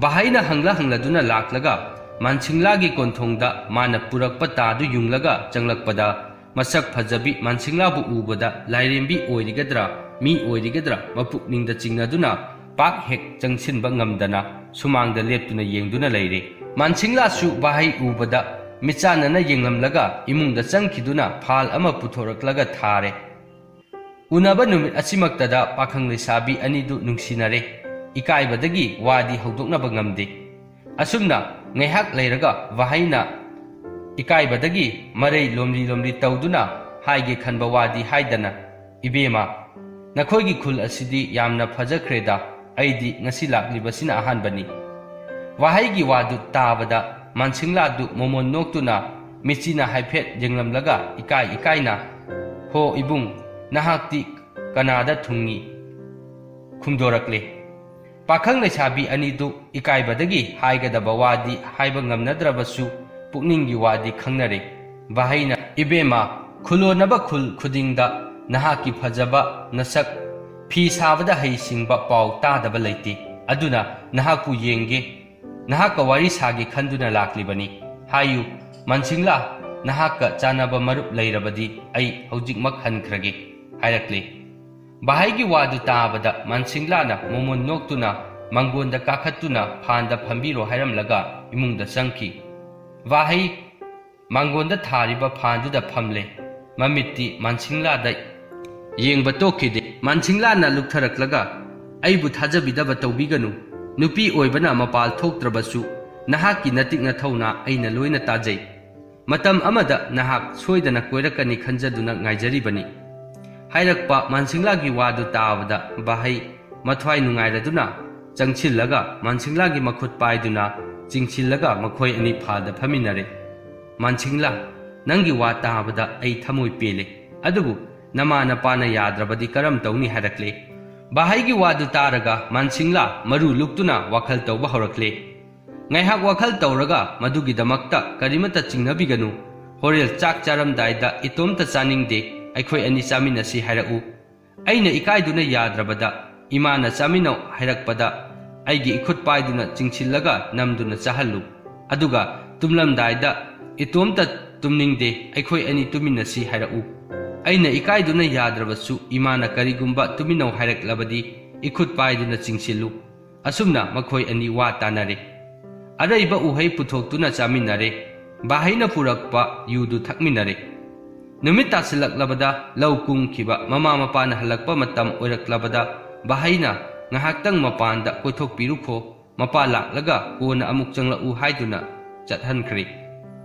ꯚꯥꯍꯩꯅ ꯍꯪꯂ ꯍꯪꯂꯗꯨꯅ ꯂꯥꯛꯂꯒ ꯃꯥꯟꯁꯤꯡꯂꯥꯒꯤ ꯀꯣꯟꯊꯣꯡꯗ ꯃꯥꯅ ꯄꯨꯔꯛꯄ ꯇꯥꯗꯨ ꯌꯨꯡꯂꯒ ꯆꯪꯂꯛꯄꯗ ꯃꯁꯛ ꯐꯖꯕꯤ ꯃꯥꯟꯁꯤꯡꯂꯥꯕꯨ ꯎꯕꯗ ꯂꯥꯏꯔꯦꯝꯕꯤ ꯑꯣꯏꯔꯤꯒꯗ꯭ꯔꯥ, ꯃꯤ ꯑꯣꯏꯔꯤꯒꯗ꯭ꯔꯥ, ꯃꯄꯨꯛꯅꯤꯡꯗ ꯆꯤꯡꯅꯗꯨꯅ ꯄꯥꯛ ꯍꯦꯛ ꯆꯪꯁꯤꯟꯕ ꯉꯝꯗꯅ ꯁꯨꯃꯥꯡꯗ ꯂꯦꯞꯇꯨꯅ ꯌꯦꯡꯗꯨꯅ ꯂꯩꯔꯦ꯫ ꯃꯥꯟꯁꯤꯡꯂꯥꯁꯨ ꯚꯥꯍꯩ ꯎꯕꯗ ꯃꯤꯠꯆꯥꯟꯅꯅ ꯌꯦꯡꯂꯝꯂꯒ ꯏꯃꯨꯡꯗ ꯆꯪꯈꯤꯗꯨꯅ ꯐꯥꯜ ꯑꯃ ꯄꯨꯊꯣꯔꯛꯂꯒ ꯊꯥꯔꯦ꯫ ꯎꯅꯕ ꯅꯨꯃꯤꯠ ꯑꯁꯤꯃꯛꯇꯗ ꯄꯥꯈꯪ ꯂꯩꯁꯥꯕꯤ ꯑꯅꯤꯗꯨ ꯅꯨꯡꯁꯤꯅꯔꯦ꯫ ꯏꯀꯥꯏꯕꯗꯒꯤ ꯋꯥꯗꯤ ꯍꯧꯗꯣꯛꯅꯕ ꯉꯝꯗꯦ꯫ ꯑꯁꯨꯝꯅ ꯉꯥꯏꯍꯥꯛ ꯂꯩꯔꯒ ꯚꯥꯍꯩꯅ ꯏꯀꯥꯏꯕꯗꯒꯤ ꯃꯔꯩ ꯂꯣꯝꯂꯤ ꯂꯣꯝꯂꯤ ꯇꯧꯗꯨꯅ ꯍꯥꯏꯒꯦ ꯈꯟꯕ ꯋꯥꯗꯤ ꯍꯥꯏꯗꯅ, "ꯏꯕꯦꯝꯃ, ꯅꯈꯣꯏꯒꯤ ꯈꯨꯜ ꯑꯁꯤꯗꯤ ꯌꯥꯝꯅ ꯐꯖꯈ꯭ꯔꯦꯗ, ꯑꯩꯗꯤ ꯉꯁꯤ ꯂꯥꯛꯂꯤꯕꯁꯤꯅ ꯑꯍꯥꯟꯕꯅꯤ꯫" ꯚꯥꯍꯩꯒꯤ ꯋꯥꯗꯨ ꯇꯥꯕꯗ ꯃꯥꯟꯁꯤꯡꯂꯥꯗꯨ ꯃꯣꯃꯣꯟ ꯅꯣꯛꯇꯨꯅ ꯃꯤꯆꯤꯅ ꯍꯥꯏꯐꯦꯠ ꯌꯦꯡꯂꯝꯂꯒ ꯏꯀꯥꯏ ꯏꯀꯥꯏꯅ, "ꯍꯣ ꯏꯕꯨꯡ, ꯅꯍꯥꯛꯇꯤ ꯀꯅꯥꯗ ꯊꯨꯡꯉꯤ?" ꯈꯨꯝꯗꯣꯔꯛꯂꯦ꯫ ꯄꯥꯈꯪ ꯂꯩꯁꯥꯕꯤ ꯑꯅꯤꯗꯨ ꯏꯀꯥꯏꯕꯗꯒꯤ ꯍꯥꯏꯒꯗꯕ ꯋꯥꯗꯤ ꯍꯥꯏꯕ ꯉꯝꯅꯗ꯭ꯔꯕꯁꯨ ꯄꯨꯛꯅꯤꯡꯒꯤ ꯋꯥꯗꯤ ꯈꯪꯅꯔꯦ꯫ ꯚꯥꯍꯩꯅ, "ꯏꯕꯦꯝꯃ, ꯈꯨꯂꯣꯟꯅꯕ ꯈꯨꯜ ꯈꯨꯗꯤꯡꯗ ꯅꯍꯥꯛꯀꯤ ꯐꯖꯕ ꯅꯁꯛ, ꯐꯤ ꯁꯥꯕꯗ ꯍꯩꯁꯤꯡꯕ ꯄꯥꯎ ꯇꯥꯗꯕ ꯂꯩꯇꯦ꯫ ꯑꯗꯨꯅ ꯅꯍꯥꯛꯄꯨ ꯌꯦꯡꯒꯦ, ꯅꯍꯥꯛꯀ ꯋꯥꯔꯤ ꯁꯥꯒꯦ ꯈꯟꯗꯨꯅ ꯂꯥꯛꯂꯤꯕꯅꯤ꯫ ꯍꯥꯏꯌꯨ, ꯃꯥꯟꯁꯤꯡꯂꯥ, ꯅꯍꯥꯛꯀ ꯆꯥꯟꯅꯕ ꯃꯔꯨꯞ ꯂꯩꯔꯕꯗꯤ ꯑꯩ ꯍꯧꯖꯤꯛꯃꯛ ꯍꯟꯈ꯭ꯔꯒꯦ" ꯍꯥꯏꯔꯛꯂꯦ꯫ ꯚꯥꯍꯩꯒꯤ ꯋꯥꯗꯨ ꯇꯥꯕꯗ ꯃꯥꯟꯁꯤꯡꯂꯥꯅ ꯃꯣꯃꯣꯟ ꯅꯣꯛꯇꯨꯅ ꯃꯪꯒꯣꯟꯗ ꯀꯥꯈꯠꯇꯨꯅ "ꯐꯥꯟꯗ ꯐꯝꯕꯤꯔꯣ" ꯍꯥꯏꯔꯝꯂꯒ ꯏꯃꯨꯡꯗ ꯆꯪꯈꯤ꯫ ꯚꯥꯍꯩ ꯃꯥꯡꯒꯣꯟꯗ ꯊꯥꯔꯤꯕ ꯐꯥꯟꯗꯨꯗ ꯐꯝꯂꯦ꯫ ꯃꯃꯤꯠꯇꯤ ꯃꯥꯟꯁꯤꯡꯂꯥꯗ ꯌꯦꯡꯕ ꯇꯣꯛꯈꯤꯗꯦ꯫ ꯃꯥꯟꯁꯤꯡꯂꯥꯅ ꯂꯨꯞꯊꯔꯛꯂꯒ, "ꯑꯩꯕꯨ ꯊꯥꯖꯕꯤꯗꯕ ꯇꯧꯕꯤꯒꯅꯨ꯫ ꯅꯨꯄꯤ ꯑꯣꯏꯕꯅ ꯃꯄꯥꯜ ꯊꯣꯛꯇ꯭ꯔꯕꯁꯨ ꯅꯍꯥꯛꯀꯤ ꯅꯇꯤꯛ ꯅꯊꯧꯅ ꯑꯩꯅ ꯂꯣꯏꯅ ꯇꯥꯖꯩ꯫ ꯃꯇꯝ ꯑꯃꯗ ꯅꯍꯥꯛ ꯁꯣꯏꯗꯅ ꯀꯣꯏꯔꯛꯀꯅꯤ ꯈꯟꯖꯗꯨꯅ ꯉꯥꯏꯖꯔꯤꯕꯅꯤ" ꯍꯥꯏꯔꯛꯄ ꯃꯥꯟꯁꯤꯡꯂꯥꯒꯤ ꯋꯥꯗꯨ ꯇꯥꯕꯗ ꯚꯥꯍꯩ ꯃꯊ꯭ꯋꯥꯏ ꯅꯨꯡꯉꯥꯏꯔꯗꯨꯅ ꯆꯪꯁꯤꯜꯂꯒ ꯃꯥꯟꯁꯤꯡꯂꯥꯒꯤ ꯃꯈꯨꯠ ꯄꯥꯏꯗꯨꯅ ꯆꯤꯡꯁꯤꯜꯂꯒ ꯃꯈꯣꯏ ꯑꯅꯤ ꯐꯥꯜꯗ ꯐꯝꯃꯤꯟꯅꯔꯦ꯫ "ꯃꯥꯟꯁꯤꯡꯂꯥ, ꯅꯪꯒꯤ ꯋꯥ ꯇꯥꯕꯗ ꯑꯩ ꯊꯃꯣꯏ ꯄꯦꯜꯂꯦ꯫ ꯑꯗꯨꯕꯨ ꯅꯃꯥ ꯅꯄꯥꯅ ꯌꯥꯗ꯭ꯔꯕꯗꯤ ꯀꯔꯝ ꯇꯧꯅꯤ?" ꯍꯥꯏꯔꯛꯂꯦ꯫ ꯚꯥꯍꯩꯒꯤ ꯋꯥꯗꯨ ꯇꯥꯔꯒ ꯃꯥꯟꯁꯤꯡꯂꯥ ꯃꯔꯨ ꯂꯨꯛꯇꯨꯅ ꯋꯥꯈꯜ ꯇꯧꯕ ꯍꯧꯔꯛꯂꯦ꯫ ꯉꯥꯏꯍꯥꯛ ꯋꯥꯈꯜ ꯇꯧꯔꯒ, "ꯃꯗꯨꯒꯤꯗꯃꯛꯇ ꯀꯔꯤꯃꯠꯇ ꯆꯤꯡꯅꯕꯤꯒꯅꯨ꯫ ꯍꯣꯔꯦꯟ ꯆꯥꯛ ꯆꯥꯔꯝꯗꯥꯏꯗ ꯏꯇꯣꯝꯇ ꯆꯥꯅꯤꯡꯗꯦ, ꯑꯩꯈꯣꯏ ꯑꯅꯤ ꯆꯥꯃꯤꯟꯅꯁꯤ ꯍꯥꯏꯔꯛꯎ"꯫ ꯑꯩꯅ ꯏꯀꯥꯏꯗꯨꯅ ꯌꯥꯗ꯭ꯔꯕꯗ, ꯏꯃꯥꯅ ꯆꯥꯃꯤꯟꯅꯧ ꯍꯥꯏꯔꯛꯄꯗ ꯑꯩꯒꯤ ꯏꯈꯨꯠ ꯄꯥꯏꯗꯨꯅ ꯆꯤꯡꯁꯤꯜꯂꯒ ꯅꯝꯗꯨꯅ ꯆꯥꯍꯜꯂꯨ꯫ ꯑꯗꯨꯒ ꯇꯨꯝꯂꯝꯗꯥꯏꯗ "ꯏꯇꯣꯝꯇ ꯇꯨꯝꯅꯤꯡꯗꯦ, ꯑꯩꯈꯣꯏ ꯑꯅꯤ ꯇꯨꯃꯤꯟꯅꯁꯤ" ꯍꯥꯏꯔꯛꯎ꯫ ꯑꯩꯅ ꯏꯀꯥꯏꯗꯨꯅ ꯌꯥꯗ꯭ꯔꯕꯁꯨ ꯏꯃꯥꯅ ꯀꯔꯤꯒꯨꯝꯕ ꯇꯨꯃꯤꯟꯅꯧ ꯍꯥꯏꯔꯛꯂꯕꯗꯤ ꯏꯈꯨꯠ ꯄꯥꯏꯗꯨꯅ ꯆꯤꯡꯁꯤꯜꯂꯨ꯫ ꯑꯁꯨꯝꯅ ꯃꯈꯣꯏ ꯑꯅꯤ ꯋꯥ ꯇꯥꯅꯔꯦ꯫ ꯑꯔꯩꯕ ꯎꯍꯩ ꯄꯨꯊꯣꯛꯇꯨꯅ ꯆꯥꯃꯤꯟꯅꯔꯦ꯫ ꯚꯥꯍꯩꯅ ꯄꯨꯔꯛꯄ ꯌꯨꯗꯨ ꯊꯛꯃꯤꯟꯅꯔꯦ꯫ ꯅꯨꯃꯤꯠ ꯇꯥꯁꯤꯜꯂꯛꯂꯕꯗ ꯂꯧ ꯀꯨꯝꯈꯤꯕ ꯃꯃꯥ ꯃꯄꯥꯅ ꯍꯜꯂꯛꯄ ꯃꯇꯝ ꯑꯣꯏꯔꯛꯂꯕꯗ ꯚꯥꯍꯩꯅ "ꯉꯥꯏꯍꯥꯛꯇꯪ ꯃꯄꯥꯟꯗ ꯀꯣꯏꯊꯣꯛꯄꯤꯔꯨꯈꯣ, ꯃꯄꯥ ꯂꯥꯛꯂꯒ ꯀꯣꯟꯅ ꯑꯃꯨꯛ ꯆꯪꯂꯛꯎ" ꯍꯥꯏꯗꯨꯅ ꯆꯠꯍꯟꯈ꯭ꯔꯦ꯫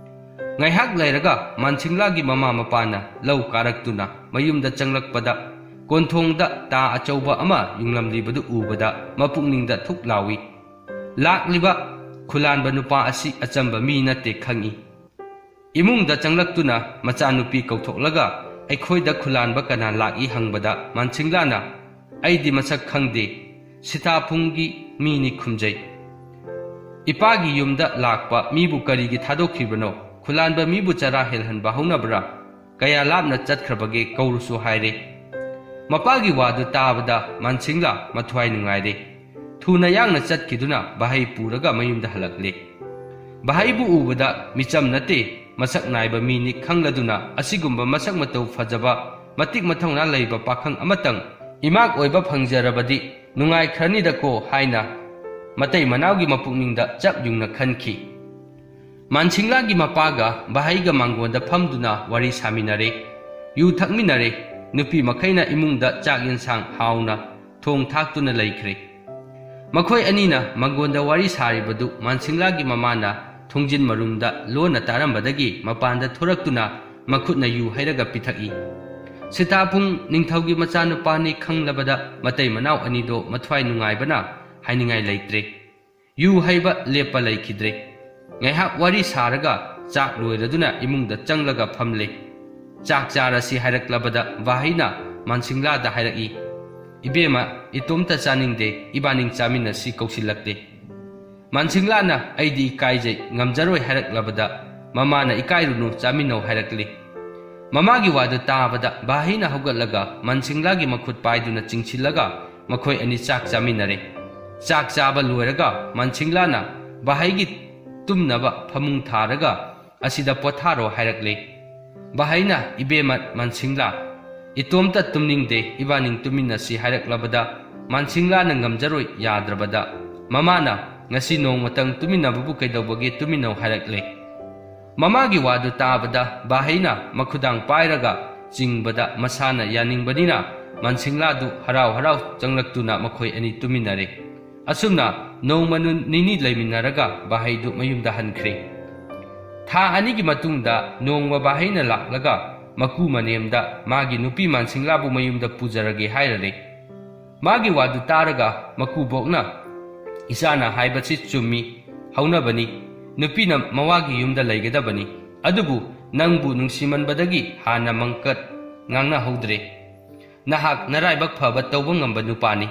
ꯉꯥꯏꯍꯥꯛ ꯂꯩꯔꯒ ꯃꯥꯟꯁꯤꯡꯂꯥꯒꯤ ꯃꯃꯥ ꯃꯄꯥꯅ ꯂꯧ ꯀꯥꯔꯛꯇꯨꯅ ꯃꯌꯨꯝꯗ ꯆꯪꯂꯛꯄꯗ ꯀꯣꯟꯊꯣꯡꯗ ꯇꯥ ꯑꯆꯧꯕ ꯑꯃ ꯌꯨꯡꯂꯝꯂꯤꯕꯗꯨ ꯎꯕꯗ ꯃꯄꯨꯛꯅꯤꯡꯗ ꯊꯨꯛ ꯂꯥꯎꯏ꯫ ꯂꯥꯛꯂꯤꯕ ꯈꯨꯂꯥꯟꯕ ꯅꯨꯄꯥ ꯑꯁꯤ ꯑꯆꯝꯕ ꯃꯤ ꯅꯠꯇꯦ ꯈꯪꯏ꯫ ꯏꯃꯨꯡꯗ ꯆꯪꯂꯛꯇꯨꯅ ꯃꯆꯥꯅꯨꯄꯤ ꯀꯧꯊꯣꯛꯂꯒ "ꯑꯩꯈꯣꯏꯗ ꯈꯨꯂꯥꯟꯕ ꯀꯅꯥ ꯂꯥꯛꯏ?" ꯍꯪꯕꯗ ꯃꯥꯟꯁꯤꯡꯂꯥꯅ "ꯑꯩꯗꯤ ꯃꯁꯛ ꯈꯪꯗꯦ, ꯁꯤꯇꯥꯐꯨꯡꯒꯤ ꯃꯤꯅꯤ" ꯈꯨꯝꯖꯩ꯫ "ꯏꯄꯥꯒꯤ ꯌꯨꯝꯗ ꯂꯥꯛꯄ ꯃꯤꯕꯨ ꯀꯔꯤꯒꯤ ꯊꯥꯗꯣꯛꯈꯤꯕꯅꯣ? ꯈꯨꯂꯥꯟꯕ ꯃꯤꯕꯨ ꯆꯔꯥ ꯍꯦꯜꯍꯟꯕ ꯍꯧꯅꯕ꯭ꯔꯥ? ꯀꯌꯥ ꯂꯥꯞꯅ ꯆꯠꯈ꯭ꯔꯕꯒꯦ, ꯀꯧꯔꯨꯁꯨ" ꯍꯥꯏꯔꯦ꯫ ꯃꯄꯥꯒꯤ ꯋꯥꯗꯨ ꯇꯥꯕꯗ ꯃꯥꯟꯁꯤꯡꯂꯥ ꯃꯊ꯭ꯋꯥꯏ ꯅꯨꯡꯉꯥꯏꯔꯦ꯫ ꯊꯨꯅ ꯌꯥꯡꯅ ꯆꯠꯈꯤꯗꯨꯅ ꯚꯥꯍꯩ ꯄꯨꯔꯒ ꯃꯌꯨꯝꯗ ꯍꯜꯂꯛꯂꯦ꯫ ꯚꯥꯍꯩꯕꯨ ꯎꯕꯗ "ꯃꯤꯆꯝ ꯅꯠꯇꯦ, ꯃꯁꯛ ꯅꯥꯏꯕ ꯃꯤꯅꯤ ꯈꯪꯂꯗꯨꯅ ꯑꯁꯤꯒꯨꯝꯕ ꯃꯁꯛ ꯃꯇꯧ ꯐꯖꯕ, ꯃꯇꯤꯛ ꯃꯊꯧꯅꯥ ꯂꯩꯕ ꯄꯥꯈꯪ ꯑꯃꯇꯪ ꯏꯃꯥꯛ ꯑꯣꯏꯕ ꯐꯪꯖꯔꯕꯗꯤ ꯅꯨꯡꯉꯥꯏꯈ꯭ꯔꯅꯤꯗꯀꯣ ꯍꯥꯏꯅ ꯃꯇꯩ ꯃꯅꯥꯎꯒꯤ ꯃꯄꯨꯛꯅꯤꯡꯗ ꯆꯞ ꯌꯨꯡꯅ ꯈꯟꯈꯤ꯫ ꯃꯥꯟꯁꯤꯡꯂꯥꯒꯤ ꯃꯄꯥꯒ ꯕꯍꯩꯒ ꯃꯥꯡꯒꯣꯟꯗ ꯐꯝꯗꯨꯅ ꯋꯥꯔꯤ ꯁꯥꯃꯤꯟꯅꯔꯦ꯫ ꯌꯨ ꯊꯛꯃꯤꯟꯅꯔꯦ꯫ ꯅꯨꯄꯤ ꯃꯈꯩꯅ ꯏꯃꯨꯡꯗ ꯆꯥꯛ ꯌꯦꯟꯁꯥꯡ ꯍꯥꯎꯅ ꯊꯣꯡ ꯊꯥꯛꯇꯨꯅ ꯂꯩꯈ꯭ꯔꯦ꯫ ꯃꯈꯣꯏ ꯑꯅꯤꯅ ꯃꯥꯡꯒꯣꯟꯗ ꯋꯥꯔꯤ ꯁꯥꯔꯤꯕꯗꯨ ꯃꯥꯟꯁꯤꯡꯂꯥꯒꯤ ꯃꯃꯥꯅ ꯊꯣꯡꯖꯤꯟ ꯃꯔꯨꯝꯗ ꯂꯣꯟꯅ ꯇꯥꯔꯝꯕꯗꯒꯤ ꯃꯄꯥꯟꯗ ꯊꯣꯔꯛꯇꯨꯅ ꯃꯈꯨꯠꯅ ꯌꯨ ꯍꯩꯔꯒ ꯄꯤꯊꯛꯏ꯫ ꯁꯤꯇꯥꯄꯨꯡ ꯅꯤꯡꯊꯧꯒꯤ ꯃꯆꯥꯅꯨꯄꯥꯅꯤ ꯈꯪꯂꯕꯗ ꯃꯇꯩ ꯃꯅꯥꯎ ꯑꯅꯤꯗꯣ ꯃꯊ꯭ꯋꯥꯏ ꯅꯨꯡꯉꯥꯏꯕꯅ ꯍꯥꯏꯅꯤꯡꯉꯥꯏ ꯂꯩꯇ꯭ꯔꯦ꯫ ꯌꯨ ꯍꯩꯕ ꯂꯦꯞꯄ ꯂꯩꯈꯤꯗ꯭ꯔꯦ꯫ ꯉꯥꯏꯍꯥꯛ ꯋꯥꯔꯤ ꯁꯥꯔꯒ ꯆꯥꯛ ꯂꯣꯏꯔꯗꯨꯅ ꯏꯃꯨꯡꯗ ꯆꯪꯂꯒ ꯐꯝꯂꯦ꯫ ꯆꯥꯛ ꯆꯥꯔꯁꯤ ꯍꯥꯏꯔꯛꯂꯕꯗ ꯚꯥꯍꯩꯅ ꯃꯥꯟꯁꯤꯡꯂꯥꯗ ꯍꯥꯏꯔꯛꯏ, "ꯏꯕꯦꯝꯃ, ꯏꯇꯣꯝꯇ ꯆꯥꯅꯤꯡꯗꯦ, ꯏꯕꯥꯅꯤꯡ ꯆꯥꯃꯤꯟꯅꯁꯤ" ꯀꯧꯁꯤꯜꯂꯛꯂꯦ꯫ ꯃꯥꯟꯁꯤꯡꯂꯥꯅ "ꯑꯩꯗꯤ ꯏꯀꯥꯏꯖꯩ, ꯉꯝꯖꯔꯣꯏ" ꯍꯥꯏꯔꯛꯂꯕꯗ ꯃꯃꯥꯅ "ꯏꯀꯥꯏꯔꯨꯅꯨ, ꯆꯥꯃꯤꯟꯅꯧ" ꯍꯥꯏꯔꯛꯂꯤ꯫ ꯃꯃꯥꯒꯤ ꯋꯥꯗꯨ ꯇꯥꯕꯗ ꯚꯥꯍꯩꯅ ꯍꯧꯒꯠꯂꯒ ꯃꯥꯟꯁꯤꯡꯂꯥꯒꯤ ꯃꯈꯨꯠ ꯄꯥꯏꯗꯨꯅ ꯆꯤꯡꯁꯤꯜꯂꯒ ꯃꯈꯣꯏ ꯑꯅꯤ ꯆꯥꯛ ꯆꯥꯃꯤꯟꯅꯔꯦ꯫ ꯆꯥꯛ ꯆꯥꯕ ꯂꯣꯏꯔꯒ ꯃꯥꯟꯁꯤꯡꯂꯥꯅ ꯚꯥꯍꯩꯒꯤ ꯇꯨꯝꯅꯕ ꯐꯃꯨꯡ ꯊꯥꯔꯒ "ꯑꯁꯤꯗ ꯄꯣꯊꯥꯔꯣ" ꯍꯥꯏꯔꯛꯂꯦ꯫ ꯚꯥꯍꯩꯅ "ꯏꯕꯦꯝꯃ ꯃꯥꯟꯁꯤꯡꯂꯥ, ꯏꯇꯣꯝꯇ ꯇꯨꯝꯅꯤꯡꯗꯦ, ꯏꯕꯥꯅꯤꯡ ꯇꯨꯃꯤꯟꯅꯁꯤ" ꯍꯥꯏꯔꯛꯂꯕꯗ ꯃꯥꯟꯁꯤꯡꯂꯥꯅ ꯉꯝꯖꯔꯣꯏ ꯌꯥꯗ꯭ꯔꯕꯗ ꯃꯃꯥꯅ "ꯉꯁꯤ ꯅꯣꯡꯃꯇꯪ ꯇꯨꯃꯤꯟꯅꯕꯕꯨ ꯀꯩꯗꯧꯕꯒꯦ, ꯇꯨꯃꯤꯟꯅꯧ" ꯍꯥꯏꯔꯛꯂꯦ꯫ ꯃꯃꯥꯒꯤ ꯋꯥꯗꯨ ꯇꯥꯕꯗ ꯚꯥꯍꯩꯅ ꯃꯈꯨꯗꯥꯡ ꯄꯥꯏꯔꯒ ꯆꯤꯡꯕꯗ ꯃꯁꯥꯅ ꯌꯥꯅꯤꯡꯕꯅꯤꯅ ꯃꯥꯟꯁꯤꯡꯂꯥꯗꯨ ꯍꯔꯥꯎ ꯍꯔꯥꯎ ꯆꯪꯂꯛꯇꯨꯅ ꯃꯈꯣꯏ ꯑꯅꯤ ꯇꯨꯃꯤꯟꯅꯔꯦ꯫ ꯑꯁꯨꯝꯅ ꯅꯣꯡꯃ ꯅꯨ-, ꯅꯤꯅꯤ ꯂꯩꯃꯤꯟꯅꯔꯒ ꯚꯥꯍꯩꯗꯨ ꯃꯌꯨꯝꯗ ꯍꯟꯈ꯭ꯔꯦ꯫ ꯊꯥ ꯑꯅꯤꯒꯤ ꯃꯇꯨꯡꯗ ꯅꯣꯡꯃ ꯚꯥꯍꯩꯅ ꯂꯥꯛꯂꯒ ꯃꯀꯨ ꯃꯅꯦꯝꯗ ꯃꯥꯒꯤ ꯅꯨꯄꯤ ꯃꯥꯟꯁꯤꯡꯂꯥꯕꯨ ꯃꯌꯨꯝꯗ ꯄꯨꯖꯔꯒꯦ ꯍꯥꯏꯔꯔꯦ꯫ ꯃꯥꯒꯤ ꯋꯥꯗꯨ ꯇꯥꯔꯒ ꯃꯀꯨꯕꯣꯛꯅ, "ꯏꯆꯥꯅ ꯍꯥꯏꯕꯁꯤ ꯆꯨꯝꯃꯤ, ꯍꯧꯅꯕꯅꯤ꯫ ꯅꯨꯄꯤꯅ ꯃꯋꯥꯒꯤ ꯌꯨꯝꯗ ꯂꯩꯒꯗꯕꯅꯤ꯫ ꯑꯗꯨꯕꯨ ꯅꯪꯕꯨ ꯅꯨꯡꯁꯤꯃꯟꯕꯗꯒꯤ ꯍꯥꯟꯅ ꯃꯪꯀꯠ ꯉꯥꯡꯅꯍꯧꯗ꯭ꯔꯦ꯫ ꯅꯍꯥꯛ ꯅꯔꯥꯏꯕꯛ ꯐꯕ ꯇꯧꯕ ꯉꯝꯕ ꯅꯨꯄꯥꯅꯤ꯫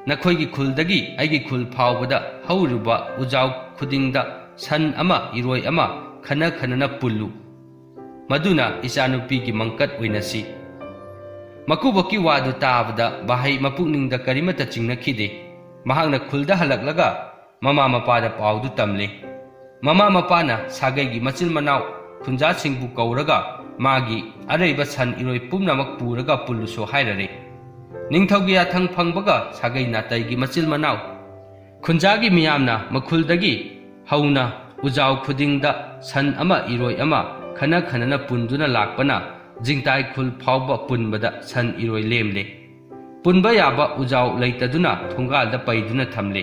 ꯅꯈꯣꯏꯒꯤ ꯈꯨꯜꯗꯒꯤ ꯑꯩꯒꯤ ꯈꯨꯜ ꯐꯥꯎꯕꯗ ꯍꯧꯔꯤꯕ ꯎꯖꯥꯎ ꯈꯨꯗꯤꯡꯗ ꯁꯟ ꯑꯃ, ꯏꯔꯣꯏ ꯑꯃ ꯈꯟꯅ ꯈꯟꯅꯅ ꯄꯨꯜꯂꯨ꯫ ꯃꯗꯨꯅ ꯏꯆꯥꯅꯨꯄꯤꯒꯤ ꯃꯪꯀꯠ ꯑꯣꯏꯅꯁꯤ꯫" ꯃꯀꯨꯕꯣꯛꯀꯤ ꯋꯥꯗꯨ ꯇꯥꯕꯗ ꯚꯥꯍꯩ ꯃꯄꯨꯛꯅꯤꯡꯗ ꯀꯔꯤꯃꯠꯇ ꯆꯤꯡꯅꯈꯤꯗꯦ꯫ ꯃꯍꯥꯛꯅ ꯈꯨꯜꯗ ꯍꯜꯂꯛꯂꯒ ꯃꯃꯥ ꯃꯄꯥꯗ ꯄꯥꯎꯗꯨ ꯇꯝꯂꯦ꯫ ꯃꯃꯥ ꯃꯄꯥꯅ ꯁꯥꯒꯩꯒꯤ ꯃꯆꯤꯟ ꯃꯅꯥꯎ ꯈꯨꯟꯖꯥꯁꯤꯡꯕꯨ ꯀꯧꯔꯒ ꯃꯥꯒꯤ ꯑꯔꯩꯕ ꯁꯟ ꯏꯔꯣꯏ ꯄꯨꯝꯅꯃꯛ ꯄꯨꯔꯒ ꯄꯨꯜꯂꯨꯁꯨ ꯍꯥꯏꯔꯔꯦ꯫ ꯅꯤꯡꯊꯧꯒꯤ ꯌꯥꯊꯪ ꯐꯪꯕꯒ ꯁꯥꯒꯩ ꯅꯥꯇꯩꯒꯤ ꯃꯆꯤꯜ ꯃꯅꯥꯎ ꯈꯨꯟꯖꯥꯒꯤ ꯃꯤꯌꯥꯝꯅ ꯃꯈꯨꯜꯗꯒꯤ ꯍꯧꯅ ꯎꯖꯥꯎ ꯈꯨꯗꯤꯡꯗ ꯁꯟ ꯑꯃ ꯏꯔꯣꯏ ꯑꯃ ꯈꯟꯅ ꯈꯟꯅꯅ ꯄꯨꯟꯗꯨꯅ ꯂꯥꯛꯄꯅ ꯖꯤꯡꯇꯥꯏ ꯈꯨꯜ ꯐꯥꯎꯕ ꯄꯨꯟꯕꯗ ꯁꯟ ꯏꯔꯣꯏ ꯂꯦꯝꯂꯦ꯫ ꯄꯨꯟꯕ ꯌꯥꯕ ꯎꯖꯥꯎ ꯂꯩꯇꯗꯨꯅ ꯊꯣꯡꯒꯥꯜꯗ ꯄꯩꯗꯨꯅ ꯊꯝꯂꯦ꯫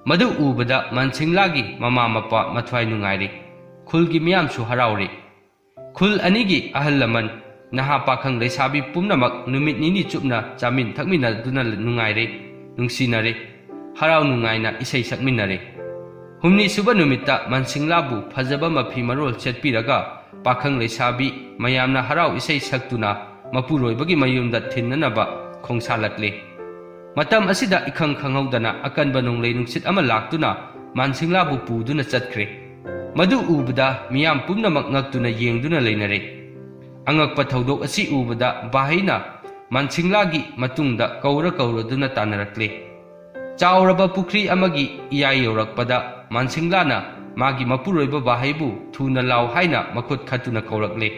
ꯃꯗꯨ ꯎꯕꯗ ꯃꯥꯟꯁꯤꯡꯂꯥꯒꯤ ꯃꯃꯥ ꯃꯄꯥ ꯃꯊ꯭ꯋꯥꯏ ꯅꯨꯡꯉꯥꯏꯔꯦ꯫ ꯈꯨꯜꯒꯤ ꯃꯤꯌꯥꯝꯁꯨ ꯍꯔꯥꯎꯔꯦ꯫ ꯈꯨꯜ ꯑꯅꯤꯒꯤ ꯑꯍꯜ ꯂꯃꯟ, ꯅꯍꯥ ꯄꯥꯈꯪ ꯂꯩꯁꯥꯕꯤ ꯄꯨꯝꯅꯃꯛ ꯅꯨꯃꯤꯠ ꯅꯤꯅꯤ ꯆꯨꯞꯅ ꯆꯥꯃꯤꯟ ꯊꯛꯃꯤꯟꯅꯗꯨꯅ ꯅꯨꯡꯉꯥꯏꯔꯦ, ꯅꯨꯡꯁꯤꯅꯔꯦ, ꯍꯔꯥꯎ ꯅꯨꯡꯉꯥꯏꯅ ꯏꯁꯩ ꯁꯛꯃꯤꯟꯅꯔꯦ꯫ ꯍꯨꯝꯅꯤ ꯁꯨꯕ ꯅꯨꯃꯤꯠꯇ ꯃꯥꯟꯁꯤꯡꯂꯥꯕꯨ ꯐꯖꯕ ꯃꯐꯤ ꯃꯔꯣꯜ ꯁꯦꯠꯄꯤꯔꯒ ꯄꯥꯈꯪ ꯂꯩꯁꯥꯕꯤ ꯃꯌꯥꯝꯅ ꯍꯔꯥꯎ ꯏꯁꯩ ꯁꯛꯇꯨꯅ ꯃꯄꯨꯔꯣꯏꯕꯒꯤ ꯃꯌꯨꯝꯗ ꯊꯤꯟꯅꯅꯕ ꯈꯣꯡꯁꯥꯜꯂꯛꯂꯦ꯫ ꯃꯇꯝ ꯑꯁꯤꯗ ꯏꯈꯪ ꯈꯪꯍꯧꯗꯅ ꯑꯀꯟꯕ ꯅꯣꯡꯂꯩ ꯅꯨꯡꯁꯤꯠ ꯑꯃ ꯂꯥꯛꯇꯨꯅ ꯃꯥꯟꯁꯤꯡꯂꯥꯕꯨ ꯄꯨꯗꯨꯅ ꯆꯠꯈ꯭ꯔꯦ꯫ ꯃꯗꯨ ꯎꯕꯗ ꯃꯤꯌꯥꯝ ꯄꯨꯝꯅꯃꯛ ꯉꯛꯇꯨꯅ ꯌꯦꯡꯗꯨꯅ ꯂꯩꯅꯔꯦ꯫ ꯑꯉꯛꯄ ꯊꯧꯗꯣꯛ ꯑꯁꯤ ꯎꯕꯗ ꯕꯥꯍꯩꯅ ꯃꯥꯟꯁꯤꯡꯂꯥꯒꯤ ꯃꯇꯨꯡꯗ ꯀꯧꯔ ꯀꯧꯔꯗꯨꯅ ꯇꯥꯟꯅꯔꯛꯂꯦ꯫ ꯆꯥꯎꯔꯕ ꯄꯨꯈ꯭ꯔꯤ ꯑꯃꯒꯤ ꯏꯌꯥꯏ ꯌꯧꯔꯛꯄꯗ ꯃꯥꯟꯁꯤꯡꯂꯥꯅ ꯃꯥꯒꯤ ꯃꯄꯨꯔꯣꯏꯕ ꯕꯥꯍꯩꯕꯨ ꯊꯨꯅ ꯂꯥꯎ ꯍꯥꯏꯅ ꯃꯈꯨꯠ ꯈꯠꯇꯨꯅ ꯀꯧꯔꯛꯂꯦ꯫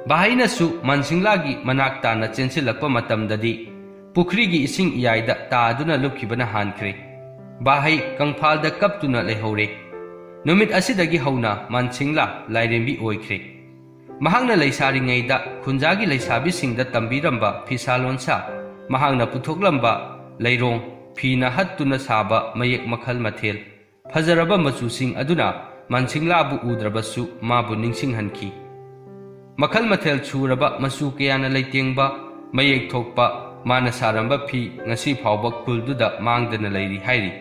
ꯕꯥꯍꯩꯅꯁꯨ ꯃꯥꯟꯁꯤꯡꯂꯥꯒꯤ ꯃꯅꯥꯛ ꯇꯥꯅ ꯆꯦꯟꯁꯤꯜꯂꯛꯄ ꯃꯇꯝꯗꯗꯤ ꯄꯨꯈ꯭ꯔꯤꯒꯤ ꯏꯁꯤꯡ ꯏꯌꯥꯏꯗ ꯇꯥꯗꯨꯅ ꯂꯨꯞꯈꯤꯕꯅ ꯍꯥꯟꯈ꯭ꯔꯦ꯫ ꯕꯥꯍꯩ ꯀꯪꯐꯥꯜꯗ ꯀꯞꯇꯨꯅ ꯂꯩꯍꯧꯔꯦ꯫ ꯅꯨꯃꯤꯠ ꯑꯁꯤꯗꯒꯤ ꯍꯧꯅ ꯃꯥꯟꯁꯤꯡꯂꯥ ꯂꯥꯏꯔꯦꯝꯕꯤ ꯑꯣꯏꯈ꯭ꯔꯦ꯫ ꯃꯍꯥꯛꯅ ꯂꯩꯁꯥꯔꯤꯉꯩꯗ ꯈꯨꯟꯖꯥꯒꯤ ꯂꯩꯁꯥꯕꯤꯁꯤꯡꯗ ꯇꯝꯕꯤꯔꯝꯕ ꯐꯤꯁꯥ ꯂꯣꯟꯁꯥ, ꯃꯍꯥꯛꯅ ꯄꯨꯊꯣꯛꯂꯝꯕ ꯂꯩꯔꯣꯡ, ꯐꯤꯅ ꯍꯠꯇꯨꯅ ꯁꯥꯕ ꯃꯌꯦꯛ ꯃꯈꯜ ꯃꯊꯦꯜ, ꯐꯖꯔꯕ ꯃꯆꯨꯁꯤꯡ ꯑꯗꯨꯅ ꯃꯥꯟꯁꯤꯡꯂꯥꯕꯨ ꯎꯗ꯭ꯔꯕꯁꯨ ꯃꯥꯕꯨ ꯅꯤꯡꯁꯤꯡꯍꯟꯈꯤ꯫ ꯃꯈꯜ ꯃꯊꯦꯜ ꯁꯨꯔꯕ ꯃꯆꯨ ꯀꯌꯥꯅ ꯂꯩꯇꯦꯡꯕ ꯃꯌꯦꯛ ꯊꯣꯛꯄ ꯃꯥꯅ ꯁꯥꯔꯝꯕ ꯐꯤ ꯉꯁꯤ ꯐꯥꯎꯕ ꯈꯨꯜꯗꯨꯗ ꯃꯥꯡꯗꯅ ꯂꯩꯔꯤ ꯍꯥꯏꯔꯤ꯫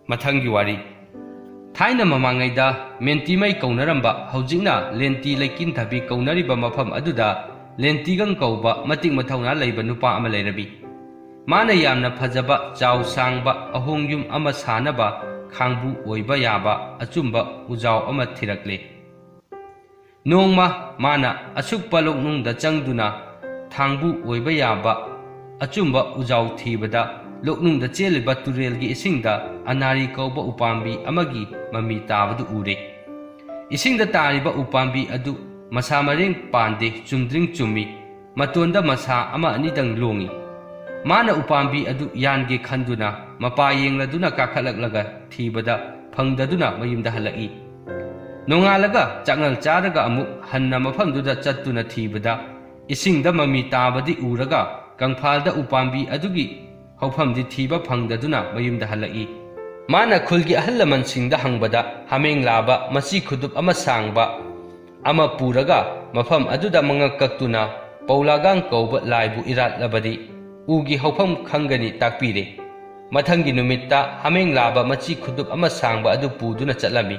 ꯃꯊꯪꯒꯤ ꯋꯥꯔꯤ꯫ ꯊꯥꯏꯅ ꯃꯃꯥꯡꯉꯩꯗ ꯃꯦꯟꯇꯤꯃꯩ ꯀꯧꯅꯔꯝꯕ, ꯍꯧꯖꯤꯛꯅ ꯂꯦꯟꯇꯤ ꯂꯩꯀꯤꯟꯊꯕꯤ ꯀꯧꯅꯔꯤꯕ ꯃꯐꯝ ꯑꯗꯨꯗ ꯂꯦꯟꯇꯤꯒꯪ ꯀꯧꯕ ꯃꯇꯤꯛ ꯃꯊꯧꯅꯥ ꯂꯩꯕ ꯅꯨꯄꯥ ꯑꯃ ꯂꯩꯔꯝꯃꯤ꯫ ꯃꯥꯅ ꯌꯥꯝꯅ ꯐꯖꯕ, ꯆꯥꯎ ꯁꯥꯡꯕ ꯑꯍꯣꯡ ꯌꯨꯝ ꯑꯃ ꯁꯥꯅꯕ ꯈꯥꯡꯕꯨ ꯑꯣꯏꯕ ꯌꯥꯕ ꯑꯆꯨꯝꯕ ꯎꯖꯥꯎ ꯑꯃ ꯊꯤꯔꯛꯂꯦ꯫ ꯅꯣꯡꯃ ꯃꯥꯅ ꯑꯁꯨꯛꯄ ꯂꯣꯛꯅꯨꯡꯗ ꯆꯪꯗꯨꯅ ꯊꯥꯡꯕꯨ ꯑꯣꯏꯕ ꯌꯥꯕ ꯑꯆꯨꯝꯕ ꯎꯖꯥꯎ ꯊꯤꯕꯗ, ꯂꯣꯛꯅꯨꯡꯗ ꯆꯦꯜꯂꯤꯕ ꯇꯨꯔꯦꯜꯒꯤ ꯏꯁꯤꯡꯗ ꯑꯅꯥꯔꯤ ꯀꯧꯕ ꯎꯄꯥꯝꯕꯤ ꯑꯃꯒꯤ ꯃꯃꯤ ꯇꯥꯕꯗꯨ ꯎꯔꯦ꯫ ꯏꯁꯤꯡꯗ ꯇꯥꯔꯤꯕ ꯎꯄꯥꯝꯕꯤ ꯑꯗꯨ ꯃꯁꯥ ꯃꯔꯦꯡ ꯄꯥꯟꯗꯦ, ꯆꯨꯝꯗ꯭ꯔꯤꯡ ꯆꯨꯝꯃꯤ, ꯃꯇꯣꯟꯗ ꯃꯁꯥ ꯑꯃ ꯑꯅꯤꯗꯪ ꯂꯣꯡꯏ꯫ ꯃꯥꯅ ꯎꯄꯥꯝꯕꯤ ꯑꯗꯨ ꯌꯥꯟꯒꯦ ꯈꯟꯗꯨꯅ ꯃꯄꯥ ꯌꯦꯡꯂꯗꯨꯅ ꯀꯥꯈꯠꯂꯛꯂꯒ ꯊꯤꯕꯗ ꯐꯪꯗꯗꯨꯅ ꯃꯌꯨꯝꯗ ꯍꯜꯂꯛꯏ꯫ ꯅꯣꯡꯉꯥꯜꯂꯒ ꯆꯥꯛꯉꯜ ꯆꯥꯔꯒ ꯑꯃꯨꯛ ꯍꯟꯅ ꯃꯐꯝꯗꯨꯗ ꯆꯠꯇꯨꯅ ꯊꯤꯕꯗ ꯏꯁꯤꯡꯗ ꯃꯃꯤ ꯇꯥꯕꯗꯤ ꯎꯔꯒ ꯀꯪꯐꯥꯜꯗ ꯎꯄꯥꯝꯕꯤ ꯑꯗꯨꯒꯤ ꯍꯧꯐꯝꯗꯤ ꯊꯤꯕ ꯐꯪꯗꯗꯨꯅ ꯃꯌꯨꯝꯗ ꯍꯜꯂꯛꯏ꯫ ꯃꯥꯅ ꯈꯨꯜꯒꯤ ꯑꯍꯜ ꯂꯃꯟꯁꯤꯡꯗ ꯍꯪꯕꯗ ꯍꯥꯃꯦꯡ ꯂꯥꯕ ꯃꯆꯤ ꯈꯨꯗꯨꯞ ꯑꯃ ꯁꯥꯡꯕ ꯑꯃ ꯄꯨꯔꯒ ꯃꯐꯝ ꯑꯗꯨꯗ ꯃꯉꯛ ꯀꯛꯇꯨꯅ ꯄꯧꯂꯥꯒꯥꯡ ꯀꯧꯕ ꯂꯥꯏꯕꯨ ꯏꯔꯥꯠꯂꯕꯗꯤ ꯎꯒꯤ ꯍꯧꯐꯝ ꯈꯪꯒꯅꯤ ꯇꯥꯛꯄꯤꯔꯦ꯫ ꯃꯊꯪꯒꯤ ꯅꯨꯃꯤꯠꯇ ꯍꯥꯃꯦꯡ ꯂꯥꯕ ꯃꯆꯤ ꯈꯨꯗꯨꯞ ꯑꯃ ꯁꯥꯡꯕ ꯑꯗꯨ ꯄꯨꯗꯨꯅ ꯆꯠꯂꯝꯃꯤ꯫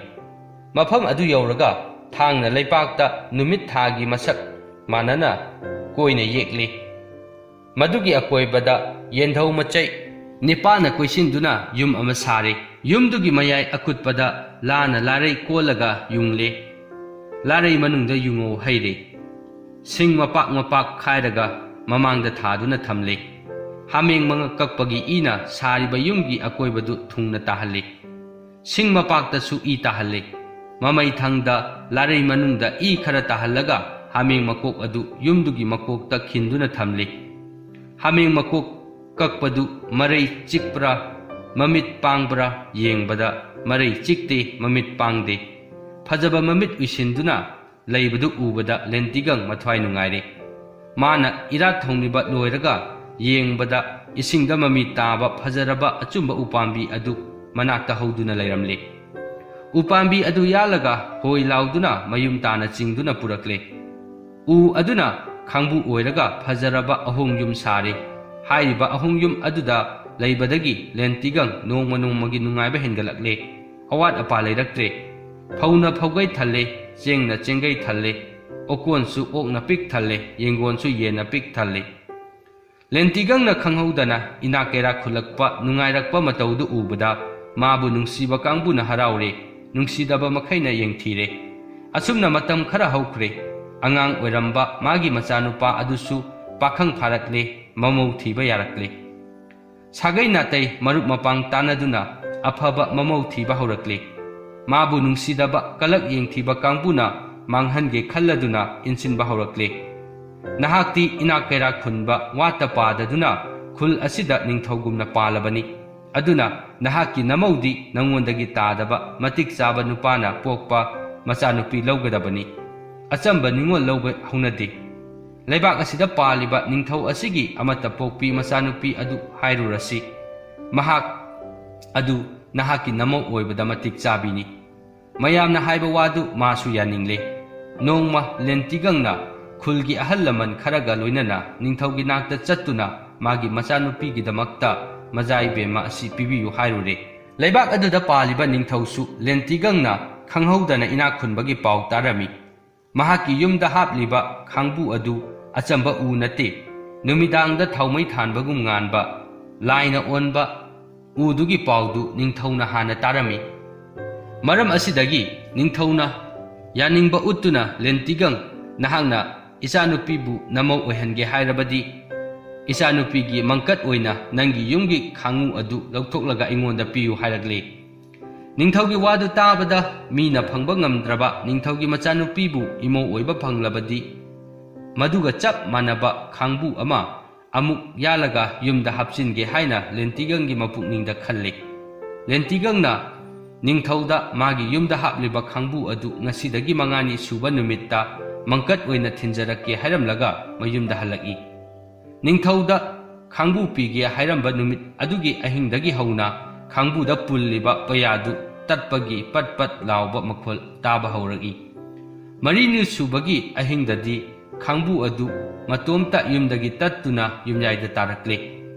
ꯃꯐꯝ ꯑꯗꯨ ꯌꯧꯔꯒ ꯊꯥꯡꯅ ꯂꯩꯄꯥꯛꯇ ꯅꯨꯃꯤꯠ ꯊꯥꯒꯤ ꯃꯁꯛ ꯃꯥꯟꯅꯅ ꯀꯣꯏꯅ ꯌꯦꯛꯂꯤ꯫ ꯃꯗꯨꯒꯤ ꯑꯀꯣꯏꯕꯗ ꯌꯦꯟꯙꯧ ꯃꯆꯩ ꯅꯤꯄꯥꯅ ꯀꯣꯏꯁꯤꯟꯗꯨꯅ ꯌꯨꯝ ꯑꯃ ꯁꯥꯔꯤ꯫ ꯌꯨꯝꯗꯨꯒꯤ ꯃꯌꯥꯏ ꯑꯀꯨꯠꯄꯗ ꯂꯥꯅ ꯂꯥꯔꯩ ꯀꯣꯜꯂꯒ ꯌꯨꯡꯂꯤ꯫ ꯂꯥꯔꯩ ꯃꯅꯨꯡꯗ ꯌꯨꯉꯧ ꯍꯩꯔꯤ꯫ ꯁꯤꯡ ꯃꯄꯥꯛ ꯃꯄꯥꯛ ꯈꯥꯏꯔꯒ ꯃꯃꯥꯡꯗ ꯊꯥꯗꯨꯅ ꯊꯝꯂꯤ꯫ ꯍꯥꯃꯦꯡ ꯃꯉꯛ ꯀꯛꯄꯒꯤ ꯏꯅ ꯁꯥꯔꯤꯕ ꯌꯨꯝꯒꯤ ꯑꯀꯣꯏꯕꯗꯨ ꯊꯨꯡꯅ ꯇꯥꯍꯜꯂꯤ꯫ ꯁꯤꯡ ꯃꯄꯥꯛꯇꯁꯨ ꯏ ꯇꯥꯍꯜꯂꯤ꯫ ꯃꯃꯩ ꯊꯪꯗ ꯂꯥꯔꯩ ꯃꯅꯨꯡꯗ ꯏ ꯈꯔ ꯇꯥꯍꯜꯂꯒ ꯍꯥꯃꯦꯡ ꯃꯀꯣꯛ ꯑꯗꯨ ꯌꯨꯝꯗꯨꯒꯤ ꯃꯀꯣꯛꯇ ꯈꯤꯟꯗꯨꯅ ꯊꯝꯂꯤ꯫ ꯍꯥꯃꯦꯡ ꯃꯀꯣꯛ ꯀꯛꯄꯗꯨ ꯃꯔꯩ ꯆꯤꯛꯄ꯭ꯔꯥ, ꯃꯃꯤꯠ ꯄꯥꯡꯕ꯭ꯔꯥ ꯌꯦꯡꯕꯗ ꯃꯔꯩ ꯆꯤꯛꯇꯦ, ꯃꯃꯤꯠ ꯄꯥꯡꯗꯦ꯫ ꯐꯖꯕ ꯃꯃꯤꯠ ꯎꯏꯁꯤꯟꯗꯨꯅ ꯂꯩꯕꯗꯨ ꯎꯕꯗ ꯂꯦꯟꯇꯤꯒꯪ ꯃꯊ꯭ꯋꯥꯏ ꯅꯨꯡꯉꯥꯏꯔꯦ꯫ ꯃꯥꯅ ꯏꯔꯥꯠ ꯊꯧꯅꯤꯕ ꯂꯣꯏꯔꯒ ꯌꯦꯡꯕꯗ ꯏꯁꯤꯡꯗ ꯃꯃꯤ ꯇꯥꯕ ꯐꯖꯔꯕ ꯑꯆꯨꯝꯕ ꯎꯄꯥꯝꯕꯤ ꯑꯗꯨ ꯃꯅꯥꯛꯇ ꯍꯧꯗꯨꯅ ꯂꯩꯔꯝꯂꯦ꯫ ꯎꯄꯥꯝꯕꯤ ꯑꯗꯨ ꯌꯥꯜꯂꯒ ꯍꯣꯏ ꯂꯥꯎꯗꯨꯅ ꯃꯌꯨꯝ ꯇꯥꯅ ꯆꯤꯡꯗꯨꯅ ꯄꯨꯔꯛꯂꯦ꯫ ꯎ ꯑꯗꯨꯅ ꯈꯥꯡꯕꯨ ꯑꯣꯏꯔꯒ ꯐꯖꯔꯕ ꯑꯍꯣꯡ ꯌꯨꯝ ꯁꯥꯔꯦ꯫ ꯍꯥꯏꯔꯤꯕ ꯑꯍꯣꯡ ꯌꯨꯝ ꯑꯗꯨꯗ ꯂꯩꯕꯗꯒꯤ ꯂꯦꯟꯇꯤꯒꯪ ꯅꯣꯡꯃ ꯅꯣꯡꯃꯒꯤ ꯅꯨꯡꯉꯥꯏꯕ ꯍꯦꯟꯒꯠꯂꯛꯂꯦ꯫ ꯑꯋꯥꯠ ꯑꯄꯥ ꯂꯩꯔꯛꯇ꯭ꯔꯦ꯫ ꯐꯧꯅ ꯐꯧꯒꯩ ꯊꯜꯂꯦ, ꯆꯦꯡꯅ ꯆꯦꯡꯒꯩ ꯊꯜꯂꯦ, ꯑꯣꯀꯣꯟꯁꯨ ꯑꯣꯛꯅ ꯄꯤꯛ ꯊꯜꯂꯦ, ꯌꯦꯡꯒꯣꯟꯁꯨ ꯌꯦꯟꯅ ꯄꯤꯛ ꯊꯜꯂꯦ꯫ ꯂꯦꯟꯇꯤꯒꯪꯅ ꯈꯪꯍꯧꯗꯅ ꯏꯅꯥꯛ ꯀꯩꯔꯥꯛ ꯈꯨꯜꯂꯛꯄ ꯅꯨꯡꯉꯥꯏꯔꯛꯄ ꯃꯇꯧꯗꯨ ꯎꯕꯗ ꯃꯥꯕꯨ ꯅꯨꯡꯁꯤꯕ ꯀꯥꯡꯕꯨꯅ ꯍꯔꯥꯎꯔꯦ, ꯅꯨꯡꯁꯤꯗꯕ ꯃꯈꯩꯅ ꯌꯦꯡꯊꯤꯔꯦ꯫ ꯑꯁꯨꯝꯅ ꯃꯇꯝ ꯈꯔ ꯍꯧꯈ꯭ꯔꯦ꯫ ꯑꯉꯥꯡ ꯑꯣꯏꯔꯝꯕ ꯃꯥꯒꯤ ꯃꯆꯥꯅꯨꯄꯥ ꯑꯗꯨꯁꯨ ꯄꯥꯈꯪ ꯐꯥꯔꯛꯂꯦ, ꯃꯃꯧ ꯊꯤꯕ ꯌꯥꯔꯛꯂꯦ꯫ ꯁꯥꯒꯩ ꯅꯥꯇꯩ ꯃꯔꯨꯞ ꯃꯄꯥꯡ ꯇꯥꯟꯅꯗꯨꯅ ꯑꯐꯕ ꯃꯃꯧ ꯊꯤꯕ ꯍꯧꯔꯛꯂꯤ꯫ ꯃꯥꯕꯨ ꯅꯨꯡꯁꯤꯗꯕ, ꯀꯂꯛ ꯌꯦꯡꯊꯤꯕ ꯀꯥꯡꯕꯨꯅ ꯃꯥꯡꯍꯟꯒꯦ ꯈꯜꯂꯗꯨꯅ ꯏꯟꯁꯤꯟꯕ ꯍꯧꯔꯛꯂꯦ꯫ ꯅꯍꯥꯛꯇꯤ ꯏꯅꯥꯛ ꯀꯩꯔꯥꯛ ꯈꯨꯟꯕ, ꯋꯥꯠꯇ ꯄꯥꯗꯗꯨꯅ ꯈꯨꯜ ꯑꯁꯤꯗ ꯅꯤꯡꯊꯧꯒꯨꯝꯅ ꯄꯥꯜꯂꯕꯅꯤ꯫ ꯑꯗꯨꯅ ꯅꯍꯥꯛꯀꯤ ꯅꯃꯧꯗꯤ ꯅꯉꯣꯟꯗꯒꯤ ꯇꯥꯗꯕ, ꯃꯇꯤꯛ ꯆꯥꯕ ꯅꯨꯄꯥꯅ ꯄꯣꯛꯄ ꯃꯆꯥꯅꯨꯄꯤ ꯂꯧꯒꯗꯕꯅꯤ꯫ ꯑꯆꯝꯕ ꯅꯤꯉꯣꯜ ꯂꯧꯕ ꯍꯧꯅꯗꯦ꯫ ꯂꯩꯕꯥꯛ ꯑꯁꯤꯗ ꯄꯥꯜꯂꯤꯕ ꯅꯤꯡꯊꯧ ꯑꯁꯤꯒꯤ ꯑꯃꯠꯇ ꯄꯣꯛꯄꯤ ꯃꯆꯥꯅꯨꯄꯤ ꯑꯗꯨ ꯍꯥꯏꯔꯨꯔꯁꯤ꯫ ꯃꯍꯥꯛ ꯑꯗꯨ ꯅꯍꯥꯛꯀꯤ ꯅꯃꯧ ꯑꯣꯏꯕꯗ ꯃꯇꯤꯛ ꯆꯥꯕꯤꯅꯤ꯫ ꯃꯌꯥꯝꯅ ꯍꯥꯏꯕ ꯋꯥꯗꯨ ꯃꯥꯁꯨ ꯌꯥꯅꯤꯡꯂꯦ꯫ ꯅꯣꯡꯃ ꯂꯦꯟꯇꯤꯒꯪꯅ ꯈꯨꯜꯒꯤ ꯑꯍꯜ ꯂꯃꯟ ꯈꯔꯒ ꯂꯣꯏꯅꯅ ꯅꯤꯡꯊꯧꯒꯤ ꯅꯥꯛꯇ ꯆꯠꯇꯨꯅ ꯃꯥꯒꯤ ꯃꯆꯥꯅꯨꯄꯤꯒꯤꯗꯃꯛꯇ ꯃꯖꯥ ꯏꯕꯦꯝꯃ ꯑꯁꯤ ꯄꯤꯕꯤꯌꯨ ꯍꯥꯏꯔꯨꯔꯦ꯫ ꯂꯩꯕꯥꯛ ꯑꯗꯨꯗ ꯄꯥꯜꯂꯤꯕ ꯅꯤꯡꯊꯧꯁꯨ ꯂꯦꯟꯇꯤꯒꯪꯅ ꯈꯪꯍꯧꯗꯅ ꯏꯅꯥꯛ ꯈꯨꯟꯕꯒꯤ ꯄꯥꯎ ꯇꯥꯔꯝꯃꯤ꯫ ꯃꯍꯥꯛꯀꯤ ꯌꯨꯝꯗ ꯍꯥꯞꯂꯤꯕ ꯈꯥꯡꯕꯨ ꯑꯗꯨ ꯑꯆꯝꯕ ꯎ ꯅꯠꯇꯦ, ꯅꯨꯃꯤꯗꯥꯡꯗ ꯊꯥꯎꯃꯩ ꯊꯥꯟꯕꯒꯨꯝ ꯉꯥꯟꯕ, ꯂꯥꯏꯅ ꯑꯣꯟꯕ ꯎꯗꯨꯒꯤ ꯄꯥꯎꯗꯨ ꯅꯤꯡꯊꯧꯅ ꯍꯥꯟꯅ ꯇꯥꯔꯝꯃꯤ꯫ ꯃꯔꯝ ꯑꯁꯤꯗꯒꯤ ꯅꯤꯡꯊꯧꯅ ꯌꯥꯅꯤꯡꯕ ꯎꯠꯇꯨꯅ, "ꯂꯦꯟꯇꯤꯒꯪ, ꯅꯍꯥꯛꯅ ꯏꯆꯥꯅꯨꯄꯤꯕꯨ ꯅꯃꯧ ꯑꯣꯏꯍꯟꯒꯦ ꯍꯥꯏꯔꯕꯗꯤ, ꯏꯆꯥꯅꯨꯄꯤꯒꯤ ꯃꯪꯀꯠ ꯑꯣꯏꯅ ꯅꯪꯒꯤ ꯌꯨꯝꯒꯤ ꯈꯥꯡꯉꯨ ꯑꯗꯨ ꯂꯧꯊꯣꯛꯂꯒ ꯑꯩꯉꯣꯟꯗ ꯄꯤꯌꯨ" ꯍꯥꯏꯔꯛꯂꯦ꯫ ꯅꯤꯡꯊꯧꯒꯤ ꯋꯥꯗꯨ ꯇꯥꯕꯗ ꯃꯤꯅ ꯐꯪꯕ ꯉꯝꯗ꯭ꯔꯕ ꯅꯤꯡꯊꯧꯒꯤ ꯃꯆꯥꯅꯨꯄꯤꯕꯨ ꯏꯃꯧ ꯑꯣꯏꯕ ꯐꯪꯂꯕꯗꯤ, ꯃꯗꯨꯒ ꯆꯞ ꯃꯥꯟꯅꯕ ꯈꯥꯡꯕꯨ ꯑꯃ ꯑꯃꯨꯛ ꯌꯥꯜꯂꯒ ꯌꯨꯝꯗ ꯍꯥꯞꯆꯤꯟꯒꯦ ꯍꯥꯏꯅ ꯂꯦꯟꯇꯤꯒꯪꯒꯤ ꯃꯄꯨꯛꯅꯤꯡꯗ ꯈꯜꯂꯤ꯫ ꯂꯦꯟꯇꯤꯒꯪꯅ ꯅꯤꯡꯊꯧꯗ ꯃꯥꯒꯤ ꯌꯨꯝꯗ ꯍꯥꯞꯂꯤꯕ ꯈꯥꯡꯕꯨ ꯑꯗꯨ ꯉꯁꯤꯗꯒꯤ ꯃꯉꯥꯅꯤ ꯁꯨꯕ ꯅꯨꯃꯤꯠꯇ ꯃꯪꯀꯠ ꯑꯣꯏꯅ ꯊꯤꯟꯖꯔꯛꯀꯦ ꯍꯥꯏꯔꯝꯂꯒ ꯃꯌꯨꯝꯗ ꯍꯜꯂꯛꯏ꯫ ꯅꯤꯡꯊꯧꯗ ꯈꯥꯡꯕꯨ ꯄꯤꯒꯦ ꯍꯥꯏꯔꯝꯕ ꯅꯨꯃꯤꯠ ꯑꯗꯨꯒꯤ ꯑꯍꯤꯡꯗꯒꯤ ꯍꯧꯅ ꯈꯥꯡꯕꯨꯗ ꯄꯨꯜꯂꯤꯕ ꯄꯩꯌꯥꯗꯨ ꯇꯠꯄꯒꯤ ꯄꯠ ꯄꯠ ꯂꯥꯎꯕ ꯃꯈꯣꯜ ꯇꯥꯕ ꯍꯧꯔꯛꯏ꯫ ꯃꯔꯤꯅꯤ ꯁꯨꯕꯒꯤ ꯑꯍꯤꯡꯗꯗꯤ ꯈꯥꯡꯕꯨ ꯑꯗꯨ ꯃꯇꯣꯝꯇ ꯌꯨꯝꯗꯒꯤ ꯇꯠꯇꯨꯅ ꯌꯨꯝꯌꯥꯏꯗ ꯇꯥꯔꯛꯂꯦ꯫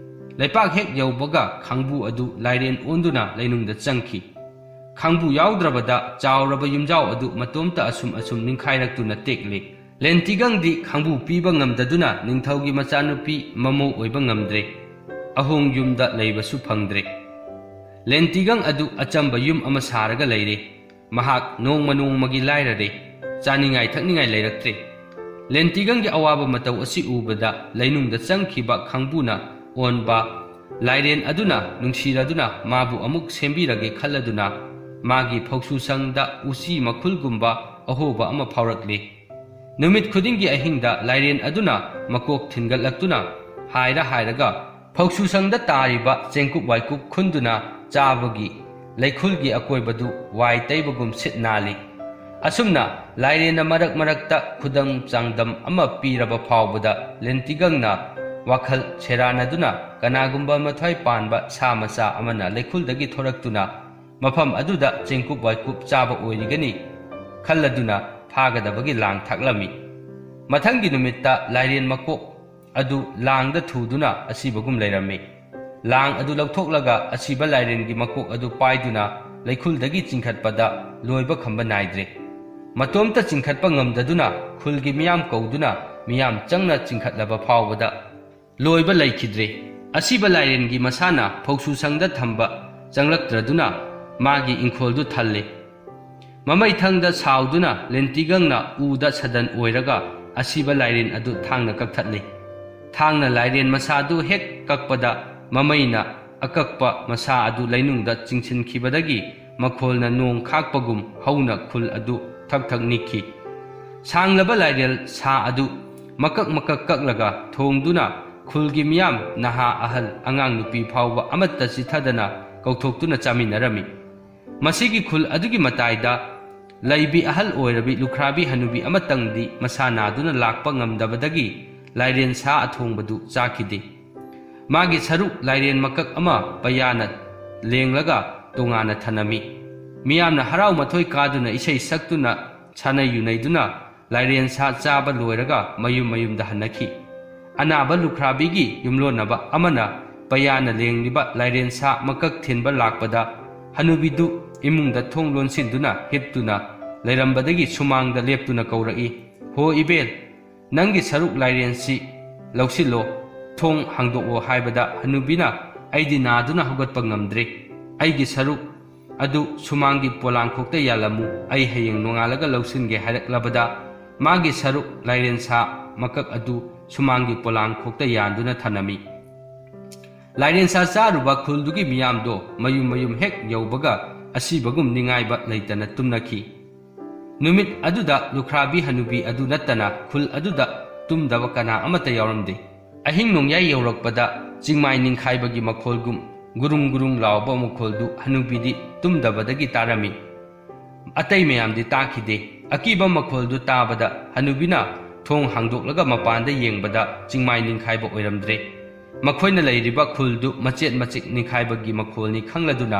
ꯂꯩꯄꯥꯛ ꯍꯦꯛ ꯌꯧꯕꯒ ꯈꯥꯡꯕꯨ ꯑꯗꯨ ꯂꯥꯏꯔꯦꯟ ꯑꯣꯟꯗꯨꯅ ꯂꯩꯅꯨꯡꯗ ꯆꯪꯈꯤ꯫ ꯈꯥꯡꯕꯨ ꯌꯥꯎꯗ꯭ꯔꯕꯗ ꯆꯥꯎꯔꯕ ꯌꯨꯝꯖꯥꯎ ꯑꯗꯨ ꯃꯇꯣꯝꯇ ꯑꯁꯨꯝ ꯑꯁꯨꯝ ꯅꯤꯡꯈꯥꯏꯔꯛꯇꯨꯅ ꯇꯦꯛꯂꯦ꯫ ꯂꯦꯟꯇꯤꯒꯪꯗꯤ ꯈꯥꯡꯕꯨ ꯄꯤꯕ ꯉꯝꯗꯗꯨꯅ ꯅꯤꯡꯊꯧꯒꯤ ꯃꯆꯥꯅꯨꯄꯤ ꯃꯃꯧ ꯑꯣꯏꯕ ꯉꯝꯗ꯭ꯔꯦ꯫ ꯑꯍꯣꯡ ꯌꯨꯝꯗ ꯂꯩꯕꯁꯨ ꯐꯪꯗ꯭ꯔꯦ꯫ ꯂꯦꯟꯇꯤꯒꯪ ꯑꯗꯨ ꯑꯆꯝꯕ ꯌꯨꯝ ꯑꯃ ꯁꯥꯔꯒ ꯂꯩꯔꯦ꯫ ꯃꯍꯥꯛ ꯅꯣꯡꯃ ꯅꯣꯡꯃꯒꯤ ꯂꯥꯏꯔꯔꯦ꯫ ꯆꯥꯅꯤꯡꯉꯥꯏ ꯊꯛꯅꯤꯡꯉꯥꯏ ꯂꯩꯔꯛꯇ꯭ꯔꯦ꯫ ꯂꯦꯟꯇꯤꯒꯪꯒꯤ ꯑꯋꯥꯕ ꯃꯇꯧ ꯑꯁꯤ ꯎꯕꯗ ꯂꯩꯅꯨꯡꯗ ꯆꯪꯈꯤꯕ ꯈꯥꯡꯕꯨꯅ ꯑꯣꯟꯕ ꯂꯥꯏꯔꯦꯟ ꯑꯗꯨꯅ ꯅꯨꯡꯁꯤꯔꯗꯨꯅ ꯃꯥꯕꯨ ꯑꯃꯨꯛ ꯁꯦꯝꯕꯤꯔꯒꯦ ꯈꯜꯂꯗꯨꯅ ꯃꯥꯒꯤ ꯐꯧꯁꯨ ꯁꯪꯗ ꯎꯆꯤ ꯃꯈꯨꯜꯒꯨꯝꯕ ꯑꯍꯣꯕ ꯑꯃ ꯐꯥꯎꯔꯛꯂꯤ꯫ ꯅꯨꯃꯤꯠ ꯈꯨꯗꯤꯡꯒꯤ ꯑꯍꯤꯡꯗ ꯂꯥꯏꯔꯦꯟ ꯑꯗꯨꯅ ꯃꯀꯣꯛ ꯊꯤꯟꯒꯠꯂꯛꯇꯨꯅ ꯍꯥꯏꯔ ꯍꯥꯏꯔꯒ ꯐꯧꯁꯨ ꯁꯪꯗ ꯇꯥꯔꯤꯕ ꯆꯦꯡꯀꯨꯞ ꯋꯥꯏꯀꯨꯞ ꯈꯨꯟꯗꯨꯅ ꯆꯥꯕꯒꯤ ꯂꯩꯈꯨꯜꯒꯤ ꯑꯀꯣꯏꯕꯗꯨ ꯋꯥꯏ ꯇꯩꯕꯒꯨꯝ ꯁꯤꯠ ꯅꯥꯜꯂꯤ꯫ ꯑꯁꯨꯝꯅ ꯂꯥꯏꯔꯦꯟꯅ ꯃꯔꯛ ꯃꯔꯛꯇ ꯈꯨꯗꯝ ꯆꯥꯡꯗꯝ ꯑꯃ ꯄꯤꯔꯕ ꯐꯥꯎꯕꯗ ꯂꯦꯟꯇꯤꯒꯪꯅ ꯋꯥꯈꯜ ꯁꯦꯔꯥꯟꯅꯗꯨꯅ ꯀꯅꯥꯒꯨꯝꯕ ꯃꯊ꯭ꯋꯥꯏ ꯄꯥꯟꯕ ꯁꯥ ꯃꯆꯥ ꯑꯃꯅ ꯂꯩꯈꯨꯜꯗꯒꯤ ꯊꯣꯔꯛꯇꯨꯅ ꯃꯐꯝ ꯑꯗꯨꯗ ꯆꯦꯡꯀꯨꯞ ꯋꯥꯏꯀꯨꯞ ꯆꯥꯕ ꯑꯣꯏꯔꯤꯒꯅꯤ ꯈꯜꯂꯗꯨꯅ ꯐꯥꯒꯗꯕꯒꯤ ꯂꯥꯡ ꯊꯥꯛꯂꯝꯃꯤ꯫ ꯃꯊꯪꯒꯤ ꯅꯨꯃꯤꯠꯇ ꯂꯥꯏꯔꯦꯟ ꯃꯀꯣꯛ ꯑꯗꯨ ꯂꯥꯡꯗ ꯊꯨꯗꯨꯅ ꯑꯁꯤꯕꯒꯨꯝ ꯂꯩꯔꯝꯃꯤ꯫ ꯂꯥꯡ ꯑꯗꯨ ꯂꯧꯊꯣꯛꯂꯒ ꯑꯁꯤꯕ ꯂꯥꯏꯔꯦꯟꯒꯤ ꯃꯀꯣꯛ ꯑꯗꯨ ꯄꯥꯏꯗꯨꯅ ꯂꯩꯈꯨꯜꯗꯒꯤ ꯆꯤꯡꯈꯠꯄꯗ ꯂꯣꯏꯕ ꯈꯝꯕ ꯅꯥꯏꯗ꯭ꯔꯦ꯫ ꯃꯇꯣꯝꯇ ꯆꯤꯡꯈꯠꯄ ꯉꯝꯗꯗꯨꯅ ꯈꯨꯜꯒꯤ ꯃꯤꯌꯥꯝ ꯀꯧꯗꯨꯅ ꯃꯤꯌꯥꯝ ꯆꯪꯅ ꯆꯤꯡꯈꯠꯂꯕ ꯐꯥꯎꯕꯗ ꯂꯣꯏꯕ ꯂꯩꯈꯤꯗ꯭ꯔꯦ꯫ ꯑꯁꯤꯕ ꯂꯥꯏꯔꯦꯟꯒꯤ ꯃꯁꯥꯅ ꯐꯧꯁꯨ ꯁꯪꯗ ꯊꯝꯕ ꯆꯪꯂꯛꯇ꯭ꯔꯗꯨꯅ ꯃꯥꯒꯤ ꯏꯪꯈꯣꯜꯗꯨ ꯊꯜꯂꯦ꯫ ꯃꯃꯩꯊꯪꯗ ꯁꯥꯎꯗꯨꯅ ꯂꯦꯟꯇꯤꯒꯪꯅ ꯎꯗ ꯁꯗꯟ ꯑꯣꯏꯔꯒ ꯑꯁꯤꯕ ꯂꯥꯏꯔꯦꯟ ꯑꯗꯨ ꯊꯥꯡꯅ ꯀꯛꯊꯠꯂꯤ꯫ ꯊꯥꯡꯅ ꯂꯥꯏꯔꯦꯟ ꯃꯁꯥꯗꯨ ꯍꯦꯛ ꯀꯛꯄꯗ ꯃꯃꯩꯅ ꯑꯀꯛꯄ ꯃꯁꯥ ꯑꯗꯨ ꯂꯩꯅꯨꯡꯗ ꯆꯤꯡꯁꯤꯟꯈꯤꯕꯗꯒꯤ ꯃꯈꯣꯜꯅ ꯅꯣꯡ ꯈꯥꯛꯄꯒꯨꯝ ꯍꯧꯅ ꯈꯨꯜ ꯑꯗꯨ ꯊꯛ ꯊꯛ ꯅꯤꯛꯈꯤ꯫ ꯁꯥꯡꯂꯕ ꯂꯥꯏꯔꯦꯜ ꯁꯥ ꯑꯗꯨ ꯃꯀꯛ ꯃꯀꯛ ꯀꯛꯂꯒ ꯊꯣꯡꯗꯨꯅ ꯈꯨꯜꯒꯤ ꯃꯤꯌꯥꯝ, ꯅꯍꯥ ꯑꯍꯜ ꯑꯉꯥꯡ ꯅꯨꯄꯤ ꯐꯥꯎꯕ ꯑꯃꯠꯇ ꯆꯤꯊꯗꯅ ꯀꯧꯊꯣꯛꯇꯨꯅ ꯆꯥꯃꯤꯟꯅꯔꯝꯃꯤ꯫ ꯃꯁꯤꯒꯤ ꯈꯨꯜ ꯑꯗꯨꯒꯤ ꯃꯇꯥꯏꯗ ꯂꯩꯕꯤ ꯑꯍꯜ ꯑꯣꯏꯔꯕꯤ ꯂꯨꯈ꯭ꯔꯥꯕꯤ ꯍꯅꯨꯕꯤ ꯑꯃꯇꯪꯗꯤ ꯃꯁꯥ ꯅꯥꯗꯨꯅ ꯂꯥꯛꯄ ꯉꯝꯗꯕꯗꯒꯤ ꯂꯥꯏꯔꯦꯟ ꯁꯥ ꯑꯊꯣꯡꯕꯗꯨ ꯆꯥꯈꯤꯗꯦ꯫ ꯃꯥꯒꯤ ꯁꯔꯨꯛ ꯂꯥꯏꯔꯦꯟ ꯃꯀꯛ ꯑꯃ ꯄꯩꯌꯥꯅ ꯂꯦꯡꯂꯒ ꯇꯣꯉꯥꯟꯅ ꯊꯅꯝꯃꯤ꯫ ꯃꯤꯌꯥꯝꯅ ꯍꯔꯥꯎ ꯃꯊꯣꯏ ꯀꯥꯗꯨꯅ ꯏꯁꯩ ꯁꯛꯇꯨꯅ ꯁꯥꯟꯅꯩ ꯌꯨꯅꯩꯗꯨꯅ ꯂꯥꯏꯔꯦꯟ ꯁꯥ ꯆꯥꯕ ꯂꯣꯏꯔꯒ ꯃꯌꯨꯝ ꯃꯌꯨꯝꯗ ꯍꯟꯅꯈꯤ꯫ ꯑꯅꯥꯕ ꯂꯨꯈ꯭ꯔꯥꯕꯤꯒꯤ ꯌꯨꯝꯂꯣꯟꯅꯕ ꯑꯃꯅ ꯄꯩꯌꯥꯅ ꯂꯦꯡꯂꯤꯕ ꯂꯥꯏꯔꯦꯟ ꯁꯥ ꯃꯀꯛ ꯊꯤꯟꯕ ꯂꯥꯛꯄꯗ ꯍꯅꯨꯕꯤꯗꯨ ꯏꯃꯨꯡꯗ ꯊꯣꯡ ꯂꯣꯟꯁꯤꯟꯗꯨꯅ ꯍꯤꯞꯇꯨꯅ ꯂꯩꯔꯝꯕꯗꯒꯤ ꯁꯨꯃꯥꯡꯗ ꯂꯦꯞꯇꯨꯅ ꯀꯧꯔꯛꯏ, "ꯍꯣ ꯏꯕꯦꯜ, ꯅꯪꯒꯤ ꯁꯔꯨꯛ ꯂꯥꯏꯔꯦꯟꯁꯤ ꯂꯧꯁꯤꯜꯂꯣ, ꯊꯣꯡ ꯍꯥꯡꯗꯣꯛꯑꯣ" ꯍꯥꯏꯕꯗ ꯍꯅꯨꯕꯤꯅ, "ꯑꯩꯗꯤ ꯅꯥꯗꯨꯅ ꯍꯧꯒꯠꯄ ꯉꯝꯗ꯭ꯔꯦ꯫ ꯑꯩꯒꯤ ꯁꯔꯨꯛ ꯑꯗꯨ ꯁꯨꯃꯥꯡꯒꯤ ꯄꯣꯂꯥꯡꯈꯣꯛꯇ ꯌꯥꯜꯂꯝꯃꯨ, ꯑꯩ ꯍꯌꯦꯡ ꯅꯣꯡꯉꯥꯜꯂꯒ ꯂꯧꯁꯤꯟꯒꯦ" ꯍꯥꯏꯔꯛꯂꯕꯗ ꯃꯥꯒꯤ ꯁꯔꯨꯛ ꯂꯥꯏꯔꯦꯟ ꯁꯥ ꯃꯀꯛ ꯑꯗꯨ ꯁꯨꯃꯥꯡꯒꯤ ꯄꯣꯂꯥꯡꯈꯣꯛꯇ ꯌꯥꯟꯗꯨꯅ ꯊꯅꯝꯃꯤ꯫ ꯂꯥꯏꯔꯦꯟ ꯁꯥ ꯆꯥꯔꯨꯕ ꯈꯨꯜꯗꯨꯒꯤ ꯃꯤꯌꯥꯝꯗꯣ ꯃꯌꯨꯝ ꯃꯌꯨꯝ ꯍꯦꯛ ꯌꯧꯕꯒ ꯑꯁꯤꯕꯒꯨꯝ ꯅꯤꯡꯉꯥꯏꯕ ꯂꯩꯇꯅ ꯇꯨꯝꯅꯈꯤ꯫ ꯅꯨꯃꯤꯠ ꯑꯗꯨꯗ ꯂꯨꯈ꯭ꯔꯥꯕꯤ ꯍꯅꯨꯕꯤ ꯑꯗꯨ ꯅꯠꯇꯅ ꯈꯨꯜ ꯑꯗꯨꯗ ꯇꯨꯝꯗꯕ ꯀꯅꯥ ꯑꯃꯠꯇ ꯌꯥꯎꯔꯝꯗꯦ꯫ ꯑꯍꯤꯡ ꯅꯣꯡꯌꯥꯏ ꯌꯧꯔꯛꯄꯗ ꯆꯤꯡꯃꯥꯏ ꯅꯤꯡꯈꯥꯏꯕꯒꯤ ꯃꯈꯣꯜꯒꯨꯝ ꯒꯨꯔꯨꯡ ꯒꯨꯔꯨꯡ ꯂꯥꯎꯕ ꯃꯈꯣꯜꯗꯨ ꯍꯅꯨꯕꯤꯗꯤ ꯇꯨꯝꯗꯕꯗꯒꯤ ꯇꯥꯔꯝꯃꯤ꯫ ꯑꯇꯩ ꯃꯌꯥꯝꯗꯤ ꯇꯥꯈꯤꯗꯦ꯫ ꯑꯀꯤꯕ ꯃꯈꯣꯜꯗꯨ ꯇꯥꯕꯗ ꯍꯅꯨꯕꯤꯅ ꯊꯣꯡ ꯍꯥꯡꯗꯣꯛꯂꯒ ꯃꯄꯥꯟꯗ ꯌꯦꯡꯕꯗ ꯆꯤꯡꯃꯥꯏ ꯅꯤꯡꯈꯥꯏꯕ ꯑꯣꯏꯔꯝꯗ꯭ꯔꯦ꯫ ꯃꯈꯣꯏꯅ ꯂꯩꯔꯤꯕ ꯈꯨꯜꯗꯨ ꯃꯆꯦꯠ ꯃꯆꯦꯠ ꯅꯤꯡꯈꯥꯏꯕꯒꯤ ꯃꯈꯣꯜꯅꯤ ꯈꯪꯂꯗꯨꯅ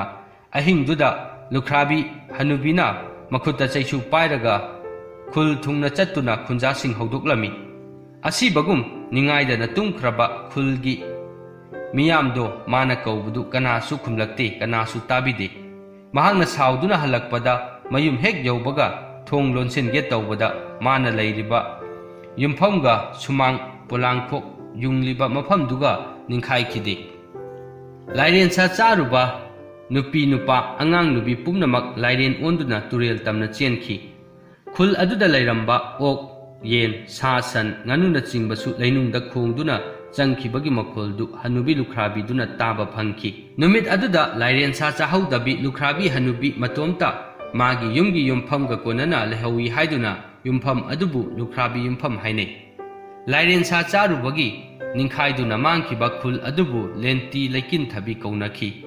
ꯑꯍꯤꯡꯗꯨꯗ ꯂꯨꯈ꯭ꯔꯥꯕꯤ ꯍꯅꯨꯕꯤꯅ ꯃꯈꯨꯠꯇ ꯆꯩꯁꯨ ꯄꯥꯏꯔꯒ ꯈꯨꯜ ꯊꯨꯡꯅ ꯆꯠꯇꯨꯅ ꯈꯨꯟꯖꯥꯁꯤꯡ ꯍꯧꯗꯣꯛꯂꯝꯃꯤ꯫ ꯑꯁꯤꯕꯒꯨꯝ ꯅꯤꯡꯉꯥꯏꯗꯅ ꯇꯨꯝꯈ꯭ꯔꯕ ꯈꯨꯜꯒꯤ ꯃꯤꯌꯥꯝꯗꯣ ꯃꯥꯅ ꯀꯧꯕꯗꯨ ꯀꯅꯥꯁꯨ ꯈꯨꯝꯂꯛꯇꯦ, ꯀꯅꯥꯁꯨ ꯇꯥꯕꯤꯗꯦ꯫ ꯃꯍꯥꯛꯅ ꯁꯥꯎꯗꯨꯅ ꯍꯜꯂꯛꯄꯗ ꯃꯌꯨꯝ ꯍꯦꯛ ꯌꯧꯕꯒ ꯊꯣꯡ ꯂꯣꯟꯁꯤꯟꯒꯦ ꯇꯧꯕꯗ ꯃꯥꯅ ꯂꯩꯔꯤꯕ ꯌꯨꯝꯐꯝꯒ ꯁꯨꯃꯥꯡ ꯄꯣꯂꯥꯡꯈꯣꯛ ꯌꯨꯡꯂꯤꯕ ꯃꯐꯝꯗꯨꯒ ꯅꯤꯡꯈꯥꯏꯈꯤꯗꯦ꯫ ꯂꯥꯏꯔꯦꯟ ꯁꯥ ꯆꯥꯔꯨꯕ ꯅꯨꯄꯤ ꯅꯨꯄꯥ ꯑꯉꯥꯡ ꯅꯨꯄꯤ ꯄꯨꯝꯅꯃꯛ ꯂꯥꯏꯔꯦꯟ ꯑꯣꯟꯗꯨꯅ ꯇꯨꯔꯦꯜ ꯇꯝꯅ ꯆꯦꯟꯈꯤ꯫ ꯈꯨꯜ ꯑꯗꯨꯗ ꯂꯩꯔꯝꯕ ꯑꯣꯛ, ꯌꯦꯟ, ꯁꯥ ꯁꯟ, ꯉꯥꯅꯨꯅꯆꯤꯡꯕꯁꯨ ꯂꯩꯅꯨꯡꯗ ꯈꯣꯡꯗꯨꯅ ꯆꯪꯈꯤꯕꯒꯤ ꯃꯈꯣꯜꯗꯨ ꯍꯅꯨꯕꯤ ꯂꯨꯈ꯭ꯔꯥꯕꯤꯗꯨꯅ ꯇꯥꯕ ꯐꯪꯈꯤ꯫ ꯅꯨꯃꯤꯠ ꯑꯗꯨꯗ ꯂꯥꯏꯔꯦꯟ ꯁꯥ ꯆꯥꯍꯧꯗꯕꯤ ꯂꯨꯈ꯭ꯔꯥꯕꯤ ꯍꯅꯨꯕꯤ ꯃꯇꯣꯝꯇ ꯃꯥꯒꯤ ꯌꯨꯝꯒꯤ ꯌꯨꯝꯐꯝꯒ ꯀꯣꯟꯅꯅ ꯂꯩꯍꯧꯏ ꯍꯥꯏꯗꯨꯅ ꯌꯨꯝꯐꯝ ꯑꯗꯨꯕꯨ ꯂꯨꯈ꯭ꯔꯥꯕꯤ ꯌꯨꯝꯐꯝ ꯍꯥꯏꯅꯩ꯫ ꯂꯥꯏꯔꯦꯟ ꯁꯥ ꯆꯥꯔꯨꯕꯒꯤ ꯅꯤꯡꯈꯥꯏꯗꯨꯅ ꯃꯥꯡꯈꯤꯕ ꯈꯨꯜ ꯑꯗꯨꯕꯨ ꯂꯦꯟꯇꯤ ꯂꯩꯀꯤꯟꯊꯕꯤ ꯀꯧꯅꯈꯤ꯫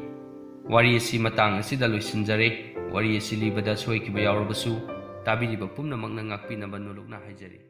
ꯋꯥꯔꯤ ꯑꯁꯤ ꯃꯇꯥꯡ ꯑꯁꯤꯗ ꯂꯣꯏꯁꯤꯟꯖꯔꯦ꯫ ꯋꯥꯔꯤ ꯑꯁꯤ ꯂꯤꯕꯗ ꯁꯣꯏꯈꯤꯕ ꯌꯥꯎꯔꯕꯁꯨ ꯇꯥꯕꯤꯔꯤꯕ ꯄꯨꯝꯅꯃꯛꯅ ꯉꯥꯛꯄꯤꯅꯕ ꯅꯣꯂꯨꯛꯅ ꯍꯥꯏꯖꯔꯤ꯫